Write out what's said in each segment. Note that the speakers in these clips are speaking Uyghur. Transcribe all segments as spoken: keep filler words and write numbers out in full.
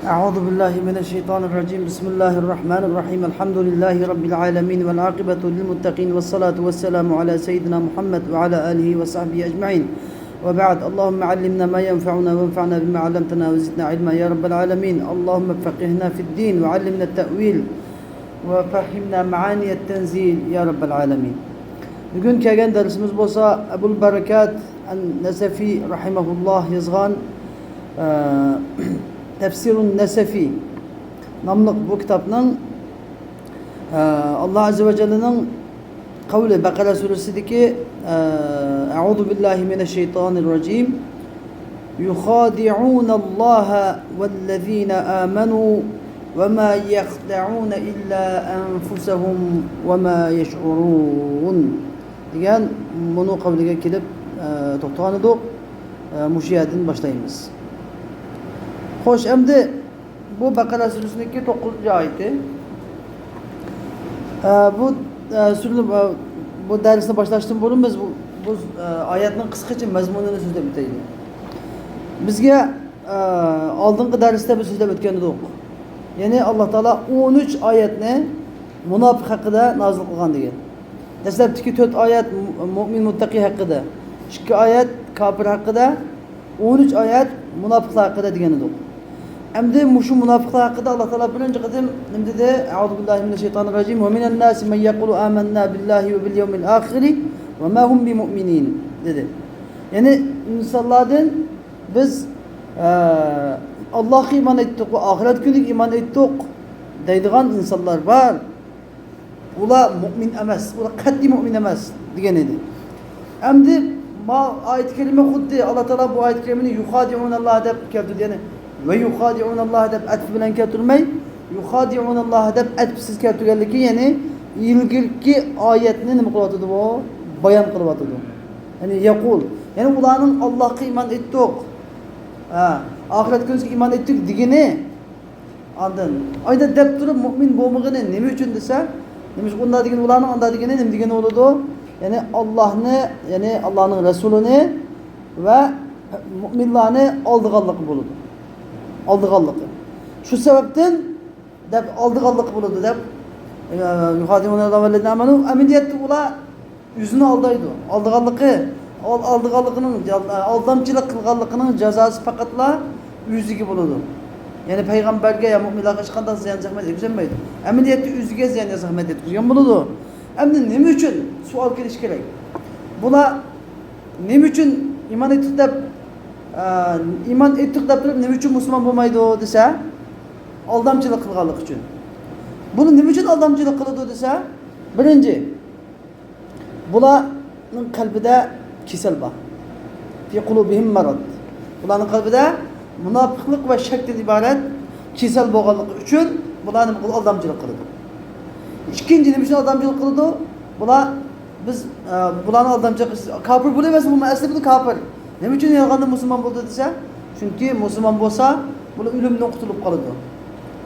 أعوذ بالله من الشيطان الرجيم. بسم الله الرحمن الرحيم. الحمد لله رب العالمين، والعاقبة للمتقين، والصلاة والسلام على سيدنا محمد وعلى آله وصحبه أجمعين. وبعد، اللهم علمنا ما ينفعنا، وانفعنا بما علمتنا، وزدنا علما يا رب العالمين. اللهم فقهنا في الدين، وعلمنا التأويل، وفهمنا معاني التنزيل يا رب العالمين. بۈگۈن كەلگەن دەرسىمىز بولسا ئەبۇل بەرىكات ئەن نەسەفى رەھىمەھۇللاھ يازغان، ئە، تەپسىرۇن نەسەفى ناملىق بۇ كىتابنىڭ، ئە، ئاللاھ ئەززە ۋە جەللىنىڭ قەۋلى، بەقەرە سۈرىسىدىكى، ئە، أعوذ بالله من الشيطان الرجيم. يخادعون الله والذين آمنوا وما يخدعون إلا أنفسهم وما يشعرون دېگەن مۇنۇ قەۋلىگە كېلىپ، ئە، توختىغان ئىدۇق. ئە، مۇشۇ يەردىن باشلايمىز. خوش، ئەمدى بۇ بەقەرە سۈرىسىنىڭكى توققۇزىنچى ئايىتى. ئە، بۇ، ئە، سۈرىنى، ئە، بۇ دەرسنى باشلاشتىن بۇرۇن بىز بۇ، بۇ، ئە، ئايەتنىڭ قىسقىچە مەزمۇنىنى سۆزلەپ ئۆتەيلى. بىزگە، ئە، ئالدىنقى دەرستە بىز سۆزلەپ ئۆتكەن ئىدۇق. يەنى ئاللاھ تائالا ئون ئۈچ ئايەتنى مۇناپىق ھەققىدە نازىل قىلغان دېگەن. دەسلەپتىكى تۆت ئايەت مۇ-، مۇئمىن مۇتتەقى ھەققىدە، ئىككى ئايەت كاپىر ھەققىدە، ئون ئۈچ ئايەت مۇناپىقلار ھەققىدە دېگەن ئىدۇق. ئەمدى مۇشۇ مۇناپىقلار ھەققىدە ئاللاھ تائالا بىرىنچى قېتىم نېمە دېدى؟ أعوذ بالله من الشيطان الرجيم. ومن الناس من يقول آمنا بالله وباليوم الآخر وما هم بمؤمنين دېدى. يەنى ئىنسانلاردىن بىز، ئە، ئاللاھقا ئىمان ئېيتتۇق ۋە ئاخىرەت كۈنىگە ئىمان ئېيتتۇق دەيدىغان ئىنسانلار بار. ئۇلار مۇئمىن ئەمەس، ئۇلار قەتئىي مۇئمىن ئەمەس دېگەن ئىدى. ئەمدى ما ئايەت كەرىمە خۇددى ئاللاھ تائالا بۇ ئايەت كەرىمىنى يۇخادىئۇناللاھ دەپ كەلتۈردى، يەنى ۋە يۇخادىئۇناللاھ دەپ ئەتىپ بىلەن كەلتۈرمەي، يۇخادىئۇناللاھ دەپ ئەتىپسىز كەلتۈرگەنلىكى، يەنى ئىلگىرىكى ئايەتنى نېمە قىلىۋاتىدۇ بۇ؟ بايان قىلىۋاتىدۇ. يەنى يەقۇل، يەنى ئۇلارنىڭ ئاللاھقا ئىمان ئېيتتۇق، ھە، ئاخىرەت كۈنىگە ئىمان ئېيتتۇق دېگىنى، ئاندىن ئايدا دەپ تۇرۇپ مۇئمىن بولمىغىنى نېمە ئۈچۈن دېسە، نېمە ئۈچۈن ئۇنداق دېگىنى، ئۇلارنىڭ ئانداق دېگىنى نېمە دېگىنى بولىدۇ؟ يەنى ئاللاھنى، يەنى ئاللاھنىڭ رەسۇلىنى ۋە مۇئمىنلارنى ئالدىغانلىقى بولىدۇ. ئالدىغانلىقى. شۇ سەۋەبتىن دەپ ئالدىغانلىقى بولىدۇ دەپ، يۇخادىئۇناللاھ ۋەللەزىنە ئامەنۇ، ئەمەلىيەتتە ئۇلار ئۆزىنى ئالدايدۇ. ئالدىغانلىقى، ئال-، ئالدىغانلىقىنىڭ جا-، ئالدامچىلىق قىلغانلىقىنىڭ جازاسى پەقەتلا ئۆزىگە بولىدۇ. يەنى پەيغەمبەرگە يا مۇئمىنلارغا ھېچقانداق زىيان زەخمەت يەتكۈزەلمەيدۇ. ئەمەلىيەتتە ئۆزىگە زىيان يا زەخمەت يەتكۈزگەن بولىدۇ. ئەمدى نېمە ئۈچۈن سوئال كېلىشى كېرەك؟ بۇلار نېمە ئۈچۈن ئىمان ئېيتتۇق دەپ، ئە، ئىمان ئېيتتۇق دەپ تۇرۇپ نېمە ئۈچۈن مۇسۇلمان بولمايدۇ دېسە، ئالدامچىلىق قىلغانلىقى ئۈچۈن. بۇنى نېمە ئۈچۈن ئالدامچىلىق قىلىدۇ دېسە، بىرىنچى، بۇلارنىڭ قەلبىدە كېسەل بار. في قلوبهم مرض. بۇلارنىڭ قەلبىدە مۇناپىقلىق ۋە شەكتىن ئىبارەت كېسەل بولغانلىقى ئۈچۈن بۇلار نېمە قىلىدۇ؟ ئالدامچىلىق قىلىدۇ. ئىككىنچى، نېمە ئۈچۈن ئالدامچىلىق قىلىدۇ؟ بۇلار، بىز، ئە، بۇلارنى ئالدامچىلىق قىلىش، كاپىر بولۇۋەرسە، بۇ ئەسلى بۇ كاپىر. نېمە ئۈچۈن يالغاندىن مۇسۇلمان بولدى دېسە، چۈنكى مۇسۇلمان بولسا، بۇلار ئۆلۈمدىن قۇتۇلۇپ قالىدۇ.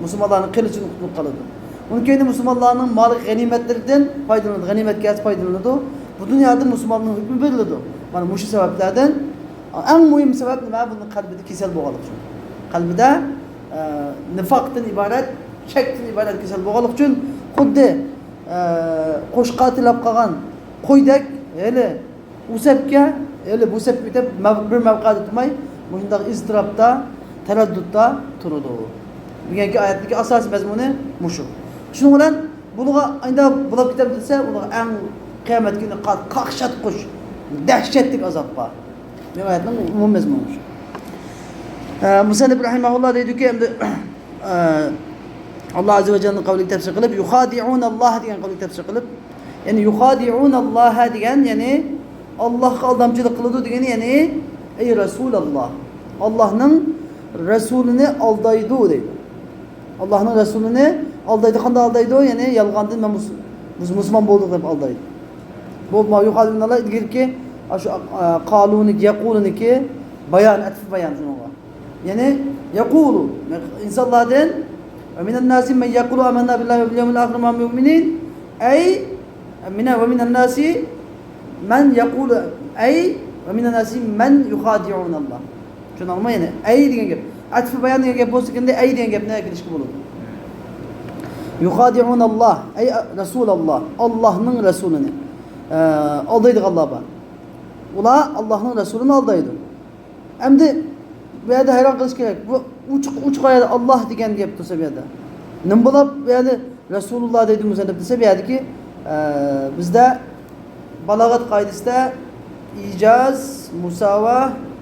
مۇسۇلمانلارنىڭ قىلىچىدىن قۇتۇلۇپ قالىدۇ. ئۇنىڭ كەينىدىن مۇسۇلمانلارنىڭ مالى غەنىيمەتلىرىدىن پايدىلىنىدۇ، غەنىيمەت كەلسە پايدىلىنىدۇ. بۇ دۇنيادا مۇسۇلماننىڭ ھۆكمى بېرىلىدۇ. مانا مۇشۇ سەۋەبلەردىن ئەڭ مۇھىم سەۋەب نېمە؟ بۇنىڭ قەلبىدە كېسەل بولغانلىقى ئۈچۈن. قەلبىدە، ئە، نىفاقتىن ئىبارەت، شەكتىن ئىبارەت كېسەل بولغانلىقى ئۈچۈن خۇددى، ئە، قوشقا تىرەپ قالغان قويدەك، ھېلى ئۇ سەپكە، ھېلى بۇ سەپكە ئۆتۈپ، مەۋ-، بىر مەۋقەدە تۇرماي، مۇشۇنداق ئىزتىراپتا، تەرەددۇتتا تۇرىدۇ. بۈگۈنكى ئايەتتىكى ئاساسىي مەزمۇنى مۇشۇ. شۇنىڭ بىلەن بۇنىڭغا ئەمدى بۇلاپ كېتەمدۇ دېسە، ئۇنىڭغا ئەڭ قىيامەت كۈنى قا-، قاقشاتقۇچ، دەھشەتلىك ئازاب بار. بۇ ئايەتنىڭ ئومۇمىي مەزمۇنى مۇشۇ. ئە، مۇسەننىپ رەھىمەھۇللا دەيدۇكى، ئەمدى، ئە، ئاللا ئەززە ۋە جەللىنىڭ قەۋلىگە تەپسىر قىلىپ، يۇخادىئۇناللاھ دېگەن قەۋلىگە تەپسىر قىلىپ، يەنى يۇخادىئۇناللاھە دېگەن، يەنى ئاللاھقا ئالدامچىلىق قىلىدۇ دېگىنى، يەنى، ئەي رەسۇلاللاھ، ئاللاھنىڭ رەسۇلىنى ئالدايدۇ دەيدۇ. ئاللاھنىڭ رەسۇلىنى ئالدايدۇ. قانداق ئالدايدۇ؟ يەنى يالغاندىن مەن مۇس-، بىز مۇسۇلمان بولدۇق دەپ ئالدايدۇ. بۇ ما يۇخادىئۇناللاھ ئىلگىرىكى، ئاشۇ، ئا، قالۇنىكى، يەقۇلۇنىكى بايان، ئەتىپ بايان شۇنىڭغا. يەنى يەقۇلۇ، ئىنسانلاردىن، ۋە مىنەن ناسى مەن يەقۇلۇ ئامەننا بىللاھى ۋە بىل يەۋمىل ئاخىر ۋە ھۇم مۇئمىنۇن، ئەي، مىنە، ۋە مىنەن ناسى مەن يەقۇلۇ، ئەي، ۋە مىنەن ناسى مەن يۇخادىئۇناللاھ. چۈشىنىڭلارمۇ؟ يەنى ئەي دېگەن گەپ. ئەتفى بايان دېگەن گەپ بولسا، ئەي دېگەن گەپنى كېلىشكە بولىدۇ. يۇخادىئۇناللاھ، ئەي رەسۇلاللاھ، ئاللاھنىڭ رەسۇلىنى، ئە، ئالدايدىغانلار بار. ئۇلار ئاللاھنىڭ رەسۇلىنى ئالدايدۇ. ئەمدى بۇ يەردە ھەيران قېلىش كېرەك. بۇ ئوچۇق، ئوچۇق ئايەتتە ئاللاھ دېگەن گەپ تۇرسا بۇ يەردە. نېمە بولۇپ بۇ يەردە رەسۇلۇللاھ دەيدۇ مۇسەننىپ دېسە، بۇ يەردىكى، ئە، بىزدە بالاغەت قائىدىسىدە ئىجاز، مۇساۋا،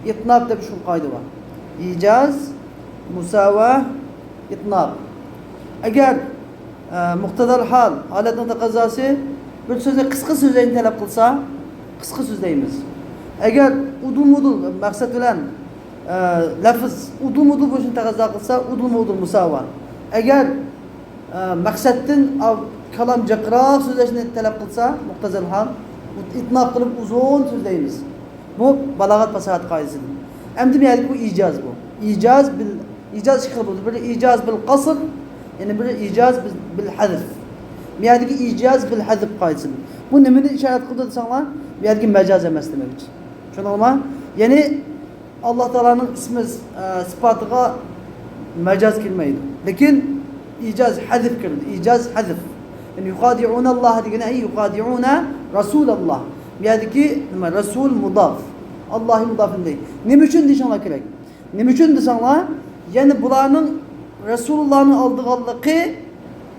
ئىتناب دەپ ئۈچ خىل قائىدە بار. ئىجاز، مۇساۋا، ئىتناب. ئەگەر، ئە، مۇقتەزەل ھال، ھالەتنىڭ تەقەززاسى بىر سۆزنى قىسقا سۆزلەينى تەلەپ قىلسا، قىسقا سۆزلەيمىز. ئەگەر ئۇدۇل-مۇدۇل مەقسەت بىلەن، ئە، لەفز ئۇدۇل-مۇدۇل بولۇشنى تەقەززا قىلسا، ئۇدۇل-مۇدۇل مۇساۋا. ئەگەر ئە، مەقسەتتىن ئا-، كالام جىقراق سۆزلەشنى تەلەپ قىلسا، مۇقتەزەل ھال، ئىتناب قىلىپ ئۇزۇن سۆزلەيمىز. بۇ بالاغەت پاساھەت قائىدىسىدىن. ئەمدى بۇ يەردىكى بۇ ئىجاز بۇ. ئىجاز بىل، ئىجاز ئىككى خىل بولىدۇ. بىرى ئىجاز بىل قەسر، يەنە بىرى ئىجاز بىل، بىل ھەزف. بۇ يەردىكى ئىجاز بىل ھەزف قائىدىسىدىن. بۇ نېمىنى ئىشارەت قىلىدۇ دېسەڭلار، بۇ يەردىكى مەجاز ئەمەس دېمەكچى. چۈشەندىڭلارمۇ؟ يەنى ئاللاھ تائالانىڭ ئىسمى، ئە، سىپاتىغا مەجاز كىرمەيدۇ. لېكىن ئىجاز ھەزف كىرىدۇ. ئىجاز ھەزف. يەنى يۇخادىئۇناللاھ دېگىنى، ئەي يۇخادىئۇنە رەسۇلاللاھ. بۇ يەردىكى نېمە؟ رەسۇل مۇداف. ئاللاھ مۇداف ئىلەيھ. نېمە ئۈچۈن دېيىشىڭلار كېرەك. نېمە ئۈچۈن دېسەڭلار، يەنى بۇلارنىڭ رەسۇلۇللاھنى ئالدىغانلىقى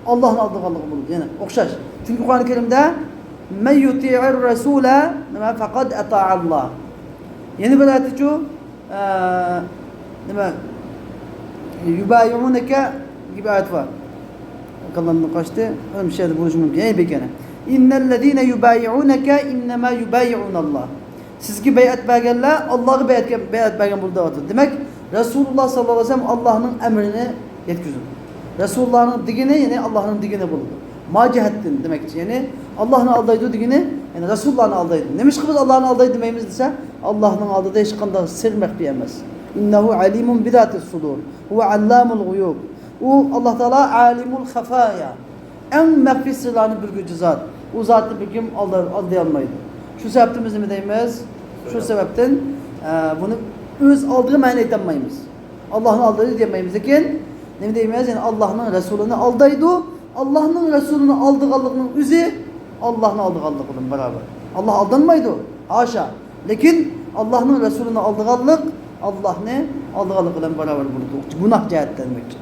ئاللاھنى ئالدىغانلىقى بولىدۇ. يەنە ئوخشاش. چۈنكى قۇرئان كەرىمدە، مەن يۇتىئىر رەسۇلە، نېمە، فەقەد ئەتائەللاھ. يەنە بىر ئايەتتىچۇ، ئە، نېمە، يۇبايىئۇنەكە دېگەن ئايەت بار. كاللامدىن قاچتى. مۇشۇ يەردە بولۇشى مۇمكىن. يەنە بىر كەرە. ئىننەللەزىنە يۇبايىئۇنەكە ئىننەما يۇبايىئۇناللاھ. سىزگە بەيئەت بەرگەنلەر ئاللاھقا بەيئەت، بەيئەت بەرگەن بولىدۇ دەۋاتىدۇ. دېمەك، رەسۇلۇللاھ ساللاللاھۇ ئەلەيھى ۋەسەللەم ئاللاھنىڭ ئەمرىنى يەتكۈزىدۇ. رەسۇلۇللاھنىڭ دېگىنى، يەنى ئاللاھنىڭ دېگىنى بولىدۇ. ما جەھەتتىن دېمەكچى، يەنى ئاللاھنى ئالدايدۇ دېگىنى، يەنى رەسۇلۇللاھنى ئالدايدۇ. نېمىشقا بىز ئاللاھنى ئالدايدۇ دېمەيمىز دېسە، ئاللاھنىڭ ئالدىدا ھېچقانداق سىر مەخپىي ئەمەس. ئىننەھۇ ئەلىمۇن بىزاتىس سۇدۇر. ھۇۋە ئەللامۇل غۇيۇب. ئۇ ئاللاھ تائالا ئالىمۇل خەفايا. ئەڭ مەخپىي سىرلارنى بىلگۈچى زات. ئۇ زاتنى بىر كىم ئالدا-، ئالدىيالمايدۇ. شۇ سەۋەبتىن بىز نېمە دەيمىز؟ شۇ سەۋەبتىن، ئە، بۇنى ئۆز ئالدىغا مەنە ئېيتالمايمىز. ئاللاھنى ئالدايدۇ دېيەلمەيمىز. لېكىن نېمە دەيمىز؟ يەنى ئاللاھنىڭ رەسۇلىنى ئالدايدۇ. ئاللاھنىڭ رەسۇلىنى ئالدىغانلىقنىڭ ئۆزى ئاللاھنى ئالدىغانلىقى بىلەن باراۋەر. ئاللاھ ئالدانمايدۇ. ھاشا. لېكىن ئاللاھنىڭ رەسۇلىنى ئالدىغانلىق ئاللاھنى ئالدىغانلىق بىلەن باراۋەر بولىدۇ. گۇناھ جەھەتتىن دېمەكچى.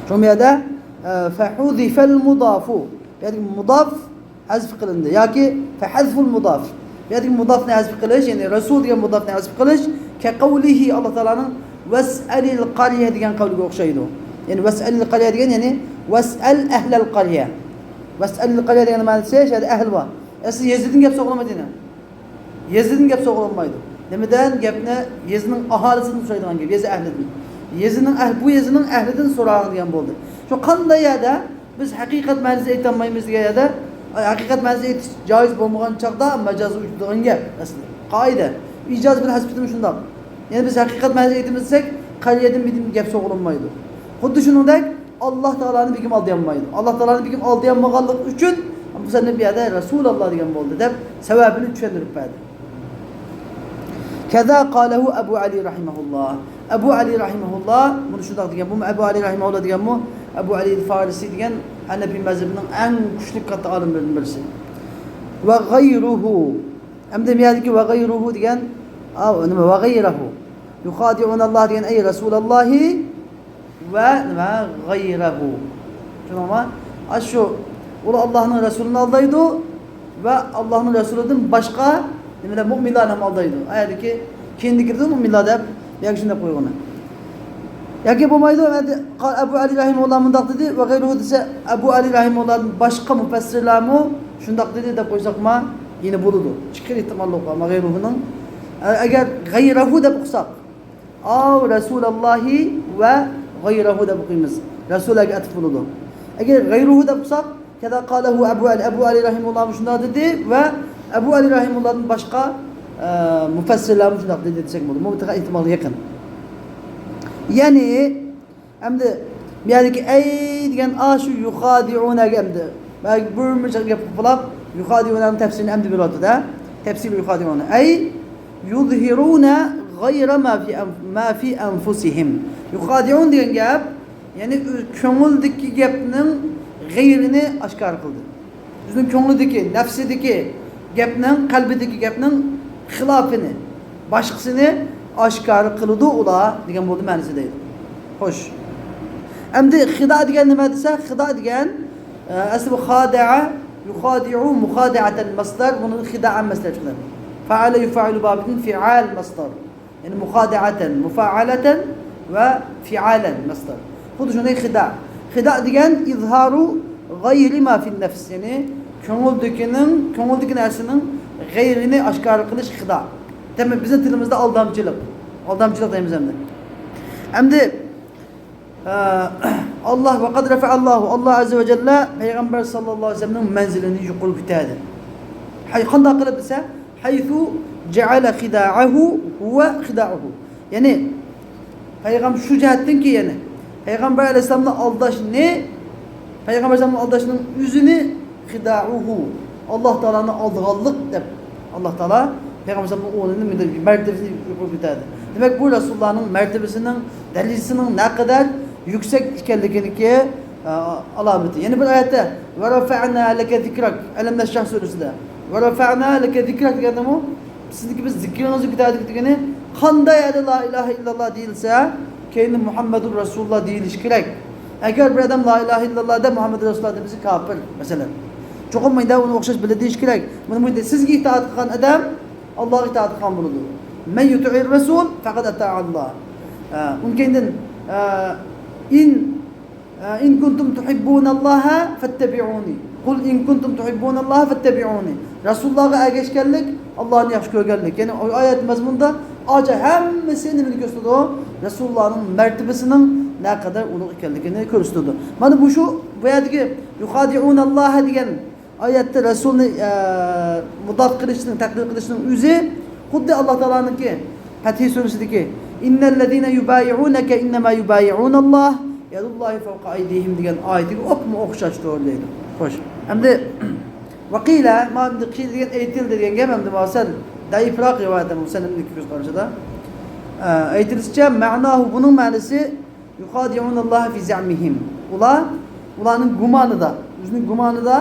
شۇڭا بۇ يەردە، ئە، فەھۇزىفەل مۇدافۇ. يەنى مۇداف ھەزف قىلىندى. ياكى فەھەزفۇل مۇداف. بۇ يەردىكى مۇدافنى ھەزف قىلىش، يەنى رەسۇل دېگەن مۇدافنى ھەزف قىلىش. كەقەۋلىھى، ئاللاھ تائالانىڭ، ۋەسئەلىل قەريە دېگەن قەۋلىگە ئوخشايدۇ. يەنى ۋەسئەلىل قەريە دېگەن، يەنى ۋەسئەل ئەھلەل قەريە. ۋەسئەلىل قەريە دېگەن مەنىسى، شۇ يەردە ئەھل بار. ئەسلى يېزىدىن گەپ سوقۇلمايدۇ يەنە. يېزىدىن گەپ سوقۇلمايدۇ. نېمىدىن؟ گەپنى يېزىنىڭ ئاھالىسىدىن سورايدىغان گەپ، يېزا ئەھلىدىن. يېزىنىڭ ئەھ-، بۇ يېزىنىڭ ئەھلىدىن سوراڭ دېگەن بولدى. شۇ قانداق يەردە بىز ھەقىقەت مەنىسىنى ئېيتالمايمىز دېگەن يەردە، ھەقىقەت مەنىسىنى ئېيتىش جائىز بولمىغان چاغدا مەجازغا ئۇچرىدىغان گەپ ئەسلى. قائىدە. ئىجاز بىلەن ھەزف قىلىش شۇنداق. يەنى بىز ھەقىقەت مەنىسىنى ئېيتىمىز دېسەك، قەريەدىن بىر گەپ سوقۇلمايدۇ. خۇددى شۇنىڭدەك، ئاللاھ تائالانى بىر كىم ئالدىيالمايدۇ. ئاللاھ تائالانى بىر كىم ئالدىيالمىغانلىقى ئۈچۈن، مۇسەننىپ بۇ يەردە رەسۇلاللاھ دېگەن بولدى دەپ سەۋەبىنى چۈشەندۈرۈپ بەردى. كەزا قالەھۇ ئەبۇ ئەلى رەھىمەھۇللاھ. ئەبۇ ئەلى رەھىمەھۇللاھ بۇنى شۇنداق دېگەن. بۇمۇ ئەبۇ ئەلى رەھىمەھۇللاھ دېگەنمۇ، ئەبۇ ئەلى فارىسى دېگەن ھەنەفىي مەزھىپىنىڭ ئەڭ كۈچلۈك كاتتا ئالىملىرىدىن بىرسى. ۋە غەيرۇھۇ. ئەمدى بۇ يەردىكى ۋە غەيرۇھۇ دېگەن، ئا، نېمە، ۋە غەيرەھۇ. يۇخادىئۇنەللاھ دېگەن، ئەي رەسۇلەللاھى ۋە نېمە، غەيرەھۇ. چۈشەندىڭىزمۇ؟ ئاشۇ، ئۇلار ئاللاھنىڭ رەسۇلىنى ئالدايدۇ ۋە ئاللاھنىڭ رەسۇلىدىن باشقا نېمىلەر، مۇئمىنلارنى ھەم ئالدايدۇ. ئايەتتىكى كېيىندىكىدە مۇئمىنلار دەپ ياكى شۇنداق قويغىنى. ياكى بولمايدۇ، ئەبۇ ئەلى رەھىمەھۇللاھ مۇنداق دېدى، ۋە غەيرۇھۇ دېسە، ئەبۇ ئەلى رەھىمەھۇللاھدىن باشقا مۇپەسسىرلەرمۇ شۇنداق دېدى دەپ قويساقما، يەنە بولىدۇ. ئىككى خىل ئېھتىماللىق بار، ۋە غەيرۇھۇنىڭ. ئە-، ئەگەر غەيرەھۇ دەپ ئوقۇساق، ئاۋ رەسۇلەللاھى ۋە غەيرەھۇ دەپ ئوقۇيمىز. رەسۇلەگە ئەتىپ بولىدۇ. ئەگەر غەيرۇھۇ دەپ ئوقۇساق، كەزا قالەھۇ ئەبۇ ئەلى، ئەبۇ ئەلى رەھىمەھۇللاھمۇ شۇنداق دېدى ۋە ئەبۇ ئەلى رەھىمەھۇللاھدىن باشقا، ئە، مۇپەسسىرلەرمۇ شۇنداق دېدى دېسەك بولىدۇ. بۇ تېخى ئېھتىمالغا يېقىن. يەنى، ئەمدى بۇ يەردىكى ئەي دېگەن ئاشۇ يۇخادىئۇنەگە ئەمدى بىر مۇنچە گەپ قىلىپ، يۇخادىئۇنەنىڭ تەپسىرىنى ئەمدى بېرىۋاتىدۇ-دە. تەپسىر يۇخادىئۇنە. ئەي يۇزھىرۇنە غير ما في أنف-، ما في أنفسهم. يخادعون دېگەن گەپ، يەنى كۆڭۈلدىكى گەپنىڭ غەيرىنى ئاشكارا قىلدى. ئۆزىنىڭ كۆڭلىدىكى، نەپسىدىكى گەپنىڭ، قەلبىدىكى گەپنىڭ خىلاپىنى، باشقىسىنى ئاشكارا قىلىدۇ ئۇلار دېگەن بولدى مەنىسى دەيدۇ. خوش. ئەمدى خىدا دېگەن نېمە دېسە، خىدا دېگەن، ئە، ئەسلى بۇ خادەئە، يۇخادىئۇ، مۇخادەئەتەن مەسدەر، بۇنى خىدائەن مەسدەر چىقىدۇ. فەئەلە يۇفەئىلۇ بابىدىن فىئال مەسدەر. يەنى مۇخادەئەتەن، مۇفائەلەتەن ۋە فىئالەن مەسدەر. خۇددى شۇنداق خىدا. خىدا دېگەن ئىزھارۇ غەيرى ما فىن نەفس، يەنى كۆڭۈلدىكىنىڭ، كۆڭۈلدىكى نەرسىنىڭ غەيرىنى ئاشكارا قىلىش خىدا. دېمەك، بىزنىڭ تىلىمىزدا ئالدامچىلىق. ئالدامچىلىق دەيمىز ئەمدى. ئەمدى، ئە، ئاللا، ۋە قەد رەفەئەللاھۇ، ئاللا ئەززە ۋە جەللە پەيغەمبەر ساللاللاھۇ ئەلەيھى ۋەسەللەمنىڭ مەنزىلىنى يۇقىرى كۆتەردى. ھەي، قانداق قىلىپ دېسە، ھەيسۇ جەئەلە خىدائەھۇ ھۇۋە خىدائۇھۇ. يەنى، پەيغەم-، شۇ جەھەتتىنكى، يەنى، پەيغەمبەر ئەلەيھىسسالامنى ئالداشنى، پەيغەمبەر ئەلەيھىسسالامنى ئالداشنىڭ ئۆزىنى خىدائۇھۇ، ئاللا تائالانى ئالدىغانلىق دەپ، ئاللا تائالا پەيغەمبەر ئەلەيھىسسالامنىڭ ئورنىنى، مەرتىۋىسىنى يۇقىرى كۆتەردى. دېمەك، بۇ رەسۇلۇللانىڭ مەرتىۋىسىنىڭ، دەرىجىسىنىڭ نەقەدەر يۈكسەك ئىكەنلىكىنىڭكى، ئە، ئالامىتى. يەنە بىر ئايەتتە، ۋە رەفەئنا لەكە زىكرەك، ئەلەم نەشرەھ سۈرىسىدە. ۋە رەفەئنا لەكە زىكرەك دېگەندىمۇ، سىزنىڭكى بىز زىكرىڭىزنى كۆتەردۇق دېگىنى، قانداق يەردە لا ئىلاھە ئىللاللا دېيىلسە، كەينىدىن مۇھەممەدۇر رەسۇلۇللا دېيىلىشى كېرەك. ئەگەر بىر ئادەم لا ئىلاھە ئىللاللا دەپ مۇھەممەدۇر رەسۇلۇللا دېمىسە كاپىر، مەسىلەن. چوقۇم مەيدە ئۇنى ئوخشاش بىلە دېيىش كېرەك. بۇنى، بۇنى سىزگە ئىتائەت قىلغان ئادەم ئاللاغا ئىتائەت قىلغان بولىدۇ. مەن يۇتىئىر رەسۇل فەقەد ئەتائەللا. ئە، ئۇنىڭ كەينىدىن، ئە، ئىن، ئە، ئىن كۇنتۇم تۇھىببۇنەللاھە فەتتەبىئۇنى. قۇل ئىن كۇنتۇم تۇھىببۇنەللاھە فەتتەبىئۇنى. رەسۇللارغا ئەگەشكەنلىك، ئاللانى ياخشى كۆرگەنلىك. يەنى ئايەت مەزمۇندا ئاچا ھەممىسى نېمىنى كۆرسىتىدۇ؟ رەسۇللارنىڭ مەرتىۋىسىنىڭ نەقەدەر ئۇلۇغ ئىكەنلىكىنى كۆرسىتىدۇ. مانا بۇ شۇ، بۇ يەردىكى يۇخادىئۇنەللاھە دېگەن ئايەتتە رەسۇلنى، ئە، مۇداپىئە قىلىشنىڭ، تەقلىد قىلىشنىڭ ئۆزى خۇددى ئاللا تائالانىڭكى پەتھى سۈرىسىدىكى، ئىننەللەزىنە يۇبايىئۇنەكە ئىننەما يۇبايىئۇنەللاھ، يەدۇللاھى فەۋقە ئەيدىھىم دېگەن ئايىتىگە ئوپمۇ ئوخشاشتۇر دەيدۇ. خوش. ئەمدى ۋەقىلە، مانا ئەمدى قىيل دېگەن، ئېيتىلدى دېگەن گەپ ئەمدى ماۋۇ سەل زەئىپراق رىۋايەت، مۇسەننىپنىڭ كۆز قارىشىدا. ئە، ئېيتىلىشىچە، مەناھۇ، بۇنىڭ مەنىسى، يۇخادىئۇنەللاھە فى زەئمىھىم. ئۇلار، ئۇلارنىڭ گۇمانىدا، ئۆزىنىڭ گۇمانىدا،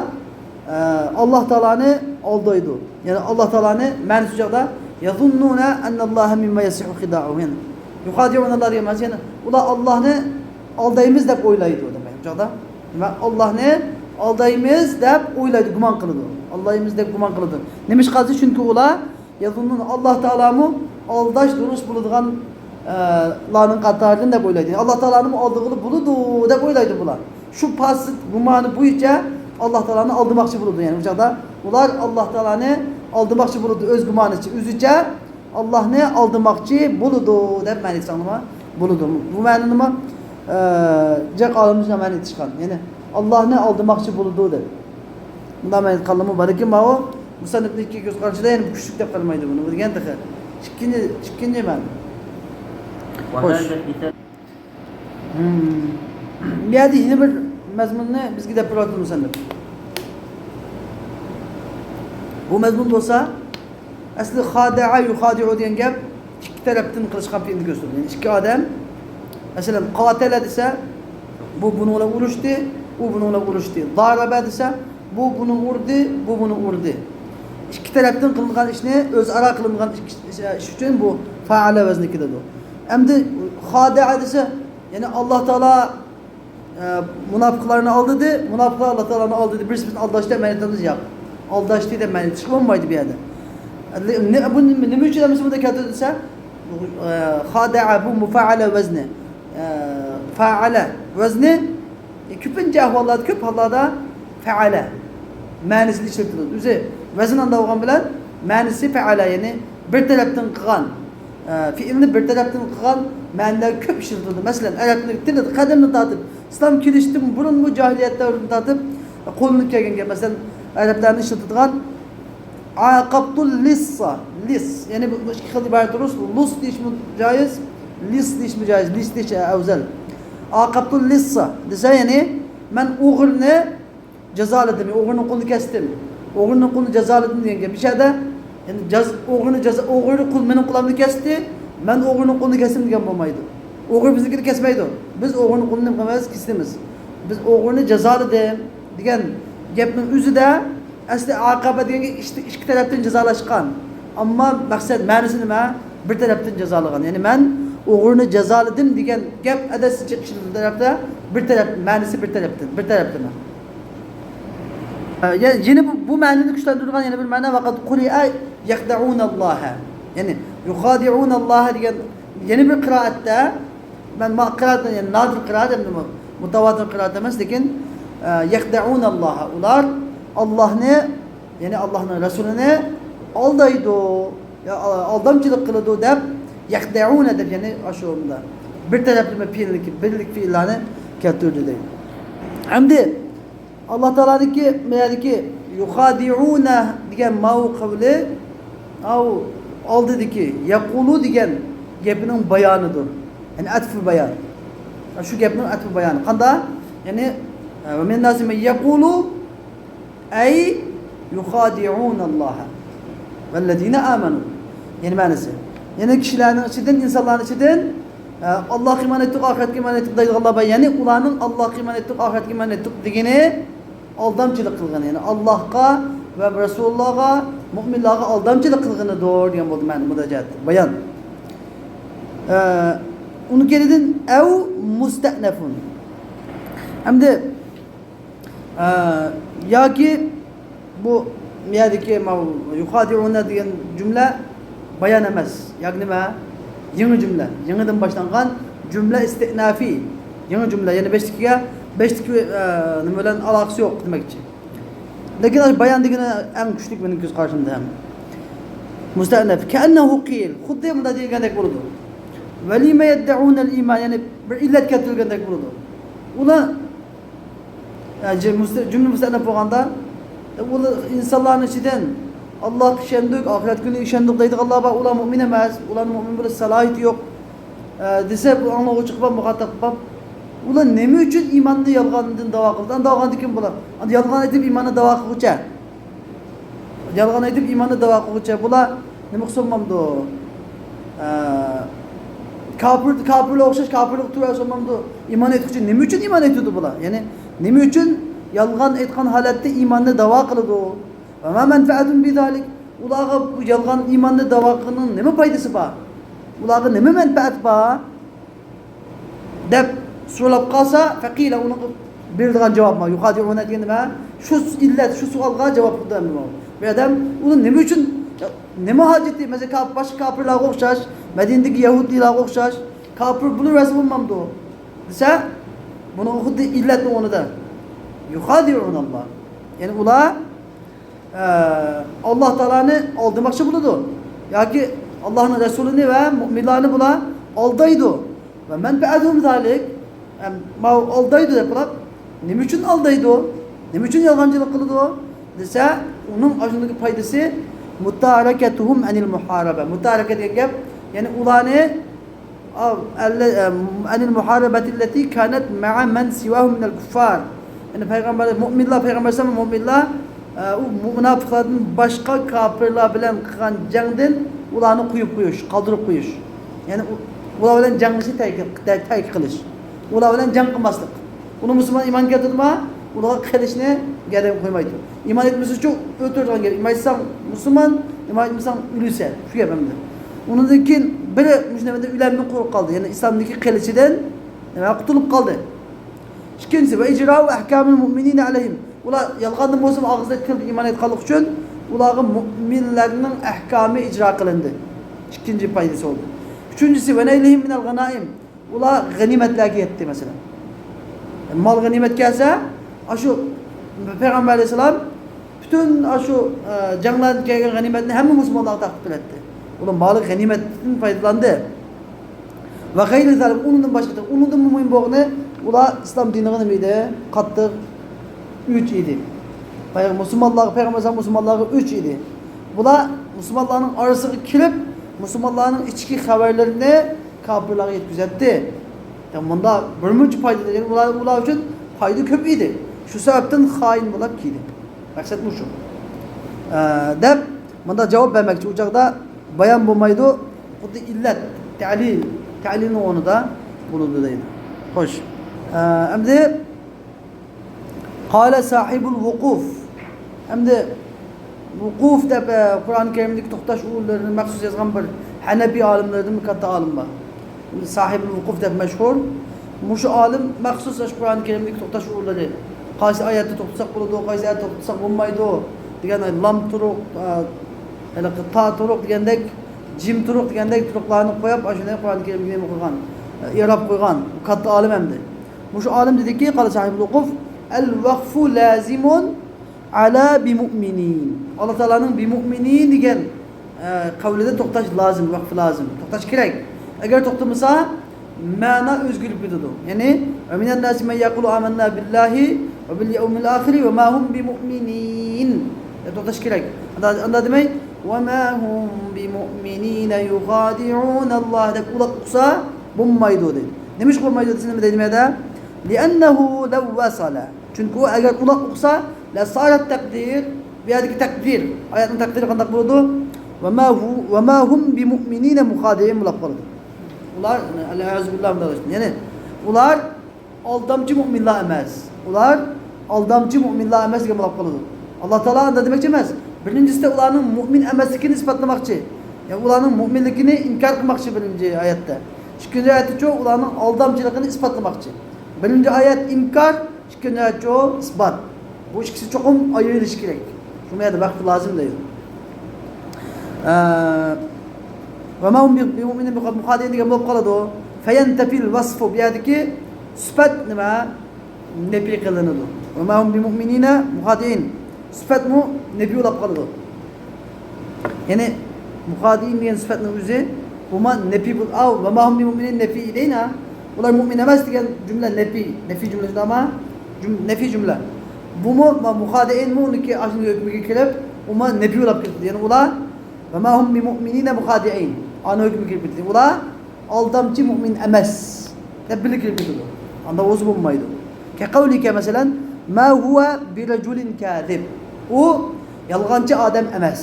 ئە، ئاللا تائالانى ئالدايدۇ. يەنى ئاللا تائالانى مەنىسى چاغدا، يەزۇننۇنە ئەننەللاھە مىمما يەسىھۇ خىدائۇھۇم. يۇخادىئۇنەللاھ دېگەن مەنىسى، يەنى ئۇلار ئاللانى ئالدايمىز دەپ ئويلايدۇ دېمەك. چاغدا، دېمەك، ئاللانى ئالدايمىز دەپ ئويلايدۇ، گۇمان قىلىدۇ. ئالدايمىز دەپ گۇمان قىلىدۇ. نېمىشقا دېسە، چۈنكى ئۇلار يەزۇننۇن، ئاللا تائالامۇ ئالداش دۇرۇس بولىدىغان، ئە، لارنىڭ قاتارىدىن دەپ ئويلايدۇ. يەنى ئاللا تائالانىمۇ ئالدىغىلى بولىدۇ دەپ ئويلايدۇ بۇلار. شۇ پاسىت گۇمانى بويىچە ئاللا تائالانى ئالدىماقچى بولىدۇ. يەنى بۇ چاغدا ئۇلار ئاللا تائالانى ئالدىماقچى بولىدۇ ئۆز گۇمانىچە، ئۆزىچە ئاللانى ئالدىماقچى بولىدۇ دەپ مەنىسى ئاڭلىما بولىدۇ. بۇ مەنىنىمۇ، ئە، جىق ئالىملار شۇنداق مەنە ئېيتىشقان. يەنى ئاللانى ئالدىماقچى بولىدۇ دەپ. بۇنداق مەن ئېيتقانلىرىمۇ بار، لېكىن ماۋۇ مۇسەننىپنىڭكى كۆز قارىشىدا يەنە بۇ كۈچلۈك دەپ قارىمايدۇ بۇنى. بۇ دېگەن تېخى ئىككىنچى، ئىككىنچى مەنە. خوش. ھىم. بۇ يەردە يەنە بىر مەزمۇننى بىزگە دەپ بېرىۋاتىدۇ مۇسەننىپ. بۇ مەزمۇن بولسا، ئەسلى خادەئە يۇخادىئۇ دېگەن گەپ ئىككى تەرەپتىن قىلىشقان پېئىلنى كۆرسىتىدۇ. يەنى ئىككى ئادەم، مەسىلەن، قاتەلە دېسە، بۇ بۇنىڭ بىلەن ئۇرۇشتى، ئۇ بۇنىڭ بىلەن ئۇرۇشتى. زارەبە دېسە، بۇ بۇنى ئۇردى، بۇ بۇنى ئۇردى. ئىككى تەرەپتىن قىلىنغان ئىشنى، ئۆزئارا قىلىنغان ئىش، ئىش، ئىش ئۈچۈن بۇ فەئەلە ۋەزنى كېلىدۇ. ئەمدى خادەئە دېسە، يەنى ئاللا تائالا ئە، مۇناپىقلارنى ئالدىدى، مۇناپىقلار ئاللا تائالانى ئالدىدى، بىرسى بىرسىنى ئالداشتى دەپ مەنە ئېيتىمىز ياق. ئالداشتى دەپ مەنە ئېيتىشقا بولمايدۇ بۇ يەردە. نە-، بۇ نېمە، نېمە ئۈچۈن ھەممىسى بۇندا كەلتۈردى دېسە، ئە، خادەئە بۇ مۇفەئەلە ۋەزنى، ئە، فەئەلە ۋەزنى، ئە، كۆپىنچە ئەھۋاللاردا، كۆپ ھاللاردا فەئەلە مەنىسىدە ئىشلىتىلىدۇ. ئۆزى ۋەزىن ئاندا بولغان بىلەن مەنىسى فەئەلە، يەنى بىر تەرەپتىن قىلغان، ئە، فېئىلنى بىر تەرەپتىن قىلغان مەنىلەر كۆپ ئىشلىتىلىدۇ. مەسىلەن، ئەرەبنىڭ تىلىدا قەدىمدىن تارتىپ، ئىسلام كېلىشتىن بۇرۇنمۇ جاھىلىيەت دەۋرىدىن تارتىپ قوللىنىپ كەلگەن گەپ. مەسىلەن، ئەرەبلەرنىڭ ئىشلىتىدىغان ئاقابتۇل لىسسا، لىس، يەنى بۇ، بۇ ئىككى خىل ئىبارەت دۇرۇس، لۇس دېيىشمۇ جايىز، لىس دېيىشمۇ جايىز، لىس دېيىش ئەۋزەل. ئاقابتۇل لىسسا دېسە، يەنى مەن ئوغرىنى جازالىدىم، ئوغرىنىڭ قولىنى كەستىم. ئوغرىنىڭ قولىنى جازالىدىم دېگەن گەپ. بۇ يەردە، يەنى جاز-، ئوغرىنى جازا-، ئوغرى قول مېنىڭ قولۇمنى كەستى، مەن ئوغرىنىڭ قولىنى كەستىم دېگەن بولمايدۇ. ئوغرى بىزنىڭكىنى كەسمەيدۇ. بىز ئوغرىنىڭ قولىنى نېمە قىلىمىز؟ كېسىمىز. بىز ئوغرىنى جازالىدىم دېگەن گەپنىڭ ئۆزىدە ئەسلى ئاقابە دېگەن گەپ ئىككى، ئىككى تەرەپتىن جازالاشقان. ئەمما مەقسەت، مەنىسى نېمە؟ بىر تەرەپتىن جازالىغان. يەنى مەن ئوغرىنى جازالىدىم دېگەن گەپ ئەدەسىچە ئىككى تەرەپتە، بىر تەرەپ، مەنىسى بىر تەرەپتىن، بىر تەرەپلىمە. ئە، يە-، يەنە بۇ، بۇ مەنىنى كۈچلەندۈرىدىغان يەنە بىر مەنە، ۋەقەد قۇرىئە يەخدەئۇنەللاھە. يەنى يۇخادىئۇنەللاھە دېگەن يەنە بىر قىرائەتتە، مەن ما-، قىرائەتنى، يەنى نادىر قىرائەت، ئەمدى بۇ مۇتاۋاتىر قىرائەت ئەمەس، لېكىن، ئە، يەخدەئۇنەللاھە، ئۇلار ئاللاھنى، يەنى ئاللاھنىڭ رەسۇلىنى ئالدايدۇ، يا، ئا-، ئالدامچىلىق قىلىدۇ دەپ، يەخدەئۇنە دەپ، يەنى ئاشۇ بىر تەرەپلىمە پېئىلنىڭكى، بىرلىك پېئىللارنى كەلتۈردى دەيدۇ. ئەمدى ئاللا تائالانىڭكى بۇ يەردىكى يۇخادىئۇنە دېگەن ماۋۇ قەۋلى، ئاۋۇ ئالدىدىكى يەقۇلۇ دېگەن گېپىنىڭ بايانىدۇر. يەنى ئەتفۇ بايان. شۇ گەپنىڭ ئەتفۇ بايانى. قاندا؟ يەنى، ۋە مىنەنناسى مەن يەقۇلۇ ئەي يۇخادىئۇنەللاھە ۋەللەزىنە ئامەنۇ. يەنى مەنىسى. يەنى كىشىلەرنىڭ ئىچىدىن، ئىنسانلارنىڭ ئىچىدىن ئە، ئاللاھقا ئىمان ئېيتتۇق، ئاخىرەتكە ئىمان ئېيتتۇق دەيدىغانلار بار. يەنى ئۇلارنىڭ ئاللاھقا ئىمان ئېيتتۇق، ئاخىرەتكە ئىمان ئېيتتۇق دېگىنى ئالدامچىلىق قىلغىنى. يەنى ئاللاھقا ۋە رەسۇلۇللاھقا، مۇئمىنلارغا ئالدامچىلىق قىلغىنىدۇر دېگەن بولدى مەنە بۇ جەھەتتە. بايان. ئە، ئۇنىڭ كەينىدىن ئەۋ مۇستەئنەفۇن. ئەمدى ئە، ياكى بۇ يەردىكى ماۋۇ يۇخادىئۇنە دېگەن جۈملە بايان ئەمەس. ياكى نېمە؟ يېڭى جۈملە. يېڭىدىن باشلانغان جۈملە ئىستىئنافى. يېڭى جۈملە. يەنى بەشتىكىگە، بەشتىكى، ئە، نېمە بىلەن ئالاقىسى يوق دېمەكچى. لېكىن بايان دېگىنى ئەڭ كۈچلۈك مېنىڭ كۆز قارىشىمدا ھەم. مۇستەئنەف. كەئەننەھۇ قىل. خۇددى مۇنداق دېگەندەك بولىدۇ. ۋەلىمە يەددەئۇنەل ئىمان. يەنى بىر ئىللەت كەلتۈرگەندەك بولىدۇ. ئۇلار يەنى جۈ-، مۇستە-، جۈملە مۇستەئنەپ بولغاندا، ئۇلار ئىنسانلارنىڭ ئىچىدىن ئاللاھقا ئىشەندۇق، ئاخىرەت كۈنىگە ئىشەندۇق دەيدىغانلار بار، ئۇلار مۇئمىن ئەمەس، ئۇلارنىڭ مۇئمىن بولۇش سالاھىيىتى يوق، ئە، دېسە، بۇ ئاڭلىغۇچى قىلىپ، مۇخاتاب قىلىپ، ئۇلار نېمە ئۈچۈن ئىماننى يالغاندىن داۋا قىلىدۇ؟ ئاندىن داۋا قىلغاندىكىن بۇلار، ئاندىن يالغان ئېيتىپ ئىماننى داۋا قىلغۇچە. يالغان ئېيتىپ ئىماننى داۋا قىلغۇچە بۇلار نېمە قىلسا بولمامدۇ؟ ئە، كاپىر، كاپىرلار ئوخشاش كاپىرلىقتا تۇرۇۋەرسە بولمامدۇ؟ ئىمان ئېيتقۇچى نېمە ئۈچۈن ئىمان ئېيتىدۇ بۇلار؟ يەنى نېمە ئۈچۈن يالغان ئېيتقان ھالەتتە ئىماننى داۋا قىلىدۇ؟ ۋە ما مەنفەئەتۇن بىزالىك؟ ئۇلارغا بۇ يالغان ئىماننى داۋا قىلغىنىڭ نېمە پايدىسى بار؟ ئۇلارغا نېمە مەنپەئەت بار؟ دەپ سوراپ قالسا، فەقىلە ئۇنىڭغا بېرىدىغان جاۋاب ما، يۇخادىئۇنە دېگەن نېمە؟ شۇ ئىللەت، شۇ سوئالغا جاۋاب قىلدى ئەمدى بۇ. بۇ ئادەم ئۇنىڭ نېمە ئۈچۈن، نېمە ھاجىتى؟ مەسىلەن، كاپ-، باشقا كاپىرلارغا ئوخشاش، مەدىنىدىكى يەھۇدىيلارغا ئوخشاش كاپىر بولۇۋەرسە بولمامدۇ؟ دېسە، بۇنىڭغا خۇددى ئىللەتنىڭ ئورنىدا يۇخادىئۇنەللا. يەنى ئۇلار ئە، ئاللاھ تائالانى ئالدىماقچى بولىدۇ ياكى ئاللاھنىڭ رەسۇلىنى ۋە مۇئمىنلارنى بۇلار ئالدايدۇ. ۋە مەنفەئەتۇھۇم زالىك، ئەم، ماۋۇ ئالدايدۇ دەپ بۇلار نېمە ئۈچۈن ئالدايدۇ؟ نېمە ئۈچۈن يالغانچىلىق قىلىدۇ؟ دېسە، ئۇنىڭ ئاشۇندىكى پايدىسى مۇتارەكەتۇھۇم ئەنىل مۇھارەبە. مۇتارەكە دېگەن گەپ، يەنى ئۇلارنى ئەنىل مۇھارەبەتىللەتى كانەت مەئە مەن سىۋاھۇم مىنەل كۇففار. يەنى پەيغەمبەر، مۇئمىنلار، پەيغەمبەر ئەلەيھىسسالام مۇئمىنلار، ئە، ئۇ مۇناپىقلاردىن باشقا كاپىرلار بىلەن قىلغان جەڭدىن ئۇلارنى قويۇپ قويۇش، قالدۇرۇپ قويۇش. يەنى ئۇ، ئۇلار بىلەن جەڭلىشنى تەرك، تەرك قىلىش. ئۇلار بىلەن جەڭ قىلماسلىق. ئۇنى مۇسۇلمان ئىمان كەلتۈردىمۇ، ئۇلارغا قېلىشنى گەدەن قويمايدۇ. ئىمان ئېيتمىسىچۇ ئۆلتۈرىدىغان گەپ. ئىمان ئېيتساڭ مۇسۇلمان، ئىمان ئېيتمىساڭ ئۆلىسەن. شۇ گەپ ئەمدى. ئۇنىڭدىن كېيىن بىرى مۇشۇ نېمىدىن ئۆلەلمەي قۇرۇق قالدى. يەنى ئىسلامدىكى قېلىشىدىن نېمە قۇتۇلۇپ قالدى. ئىككىنچىسى، ۋە ئىجرائۇ ئەھكامىل مۇئمىنىنە ئەلەيھىم. ئۇلار يالغاندىن بولسىمۇ ئاغزىدا تىلدا ئىمان ئېيتقانلىقى ئۈچۈن ئۇلارغا مۇئمىنلەرنىڭ ئەھكامى ئىجرا قىلىندى. ئىككىنچى پايدىسى بولدى. ئۈچىنچىسى، ۋە نەيلىھىم مىنەل غەنائىم. ئۇلار غەنىيمەتلەرگە يەتتى، مەسىلەن. مال غەنىيمەت كەلسە، ئاشۇ پەيغەمبەر ئەلەيھىسسالام پۈتۈن ئاشۇ، ئە، جەڭلەردىن كەلگەن غەنىيمەتنى ھەممە مۇسۇلمانلارغا تەقسىم قىلاتتى. ئۇلار مالى غەنىيمەتتىن پايدىلاندى. ۋە غەيرى زالىك، ئۇنىڭدىن باشقا، ئۇنىڭدىنمۇ مۇھىم بولغىنى، ئۇلار ئىسلام دىنىغا نېمە ئىدى؟ قاتتىق ئۆچ ئىدى. پەيغ-، مۇسۇلمانلارغا، پەيغەمبەر ئەلەيھىسسالام مۇسۇلمانلارغا ئۆچ ئىدى. بۇلار مۇسۇلمانلارنىڭ ئارىسىغا كىرىپ، مۇسۇلمانلارنىڭ ئىچكى خەۋەرلىرىنى كاپىرلارغا يەتكۈزەتتى. يا مۇندا بىر مۇنچە پايدا، يەنى ئۇلار، ئۇلار ئۈچۈن پايدا كۆپ ئىدى. شۇ سەۋەبتىن خائىن بولاپ كىردى. مەقسەت مۇشۇ. ئە، دەپ مۇندا جاۋاب بەرمەكچى. ئۇ چاغدا بايان بولمايدۇ. خۇددى ئىللەت. تەلىل، تەلىلنىڭ ئورنىدا بولىدۇ دەيدۇ. خوش. ئە، ئەمدى قال صاحب الوقوف. ئەمدى ۋۇقۇف دەپ، ئە، قۇرئان كەرىمدىكى توختاش ئورۇنلىرىنى مەخسۇس يازغان بىر ھەنەپىي ئالىملىرىدىن بىر كاتتا ئالىم بار. ساھىبۇل ۋۇقۇف دەپ مەشھۇر. مۇشۇ ئالىم مەخسۇس ئاشۇ قۇرئان كەرىمدىكى توختاش ئورۇنلىرى، قايسى ئايەتتە توختىساق بولىدۇ، قايسى ئايەتتە توختىساق بولمايدۇ دېگەن، لام تۇرۇق، ئە، ھېلىقى تا تۇرۇق دېگەندەك، جىم تۇرۇق دېگەندەك تۇرۇقلارنى قويۇپ، ئاشۇنى قۇرئان كەرىمگە نېمە قىلغان، ئە، ئېراب قويغان، بۇ كاتتا ئالىم ئەمدى. مۇشۇ ئالىم دېدىكى، قال صاحىبۇل ۋۇقۇف، الوقف لازم على بمؤمنين. ئاللا تائالانىڭ بىمۇئمىنىن دېگەن، ئە، قەۋلىدە توختاش لازىم، ۋەقىف لازىم. توختاش كېرەك. ئەگەر توختىمىسا، مەنا ئۆزگىرىپ كېتىدۇ. يەنى، ومن الناس من يقول آمنا بالله وباليوم الآخر وما هم بمؤمنين دەپ توختاش كېرەك. ئاندا، ئاندا دېمەي، وما هم بمؤمنين يخادعون الله دەپ ئۇلاپ ئوقۇسا بولمايدۇ دەيدۇ. نېمىشقا بولمايدۇ دېسە، نېمە دەيدۇ مەدە؟ لأنه لو وصل. چۈنكى ئۇ ئەگەر ئۇلاپ ئوقۇسا، لصار التقدير، بۇ يەردىكى تەقدىر، ئايەتنىڭ تەقدىرى قانداق بولىدۇ؟ وما هو، وما هم بمؤمنين مخادعين بولاپ قالىدۇ. ئۇلار، ئەلئىيازۇ بىللاھ، مۇنداق دەيدۇ. يەنى، ئۇلار ئالدامچى مۇئمىنلار ئەمەس. ئۇلار ئالدامچى مۇئمىنلار ئەمەس دېگەن بولاپ قالىدۇ. ئاللا تائالا ئاندا دېمەكچى ئەمەس. بىرىنچىسىدە ئۇلارنىڭ مۇئمىن ئەمەسلىكىنى ئىسپاتلىماقچى. يا ئۇلارنىڭ مۇئمىنلىكىنى ئىنكار قىلماقچى بىرىنچى ئايەتتە. ئىككىنچى ئايەتتىچۇ ئۇلارنىڭ ئالدامچىلىقىنى ئىسپاتلىماقچى. بىرىنچى ئايەت ئىنكار، ئىككىنچى ئايەتچۇ ئىسبات. بۇ ئىككىسى چوقۇم ئايرىلىشى كېرەك. شۇ يەردە ۋەقىف لازىم دەيدۇ. ئە، وما هم بمؤمنين مخادعين دېگەن بولۇپ قالىدۇ. فينتفي الوصف، بۇ يەردىكى سۈپەت نېمە؟ نەپىي قىلىنىدۇ. وما هم بمؤمنين مخادعين. سۈپەتمۇ نەپىي بولاپ قالىدۇ. يەنى مۇخادىئىن دېگەن سۈپەتنىڭ ئۆزى بۇما نەپىي بول-، ئاۋۇ، وما هم بمؤمنين نەپىي دەينا. ئۇلار مۇئمىن ئەمەس دېگەن جۈملە نەپىي. نەپىي جۈملە شۇنداقما؟ جۈم-، نەپىي جۈملە. بۇمۇ ما-، مۇخادىئىنمۇ ئۇنىڭكى ئاشۇنىڭ ھۆكمىگە كىرىپ، ئۇما نەپىي بولاپ كېتىدۇ. يەنى ئۇلار وما هم بمؤمنين مخادعين. ئانىڭ ھۆكمىگە كىرىپ كېتىدۇ. ئۇلار ئالدامچى مۇئمىن ئەمەس دەپ بىللە كىرىپ كېتىدۇ. ئاندا ئۆزى بولمايدۇ. كقولك، مەسىلەن، ما هو برجل كاذب. ئۇ يالغانچى ئادەم ئەمەس.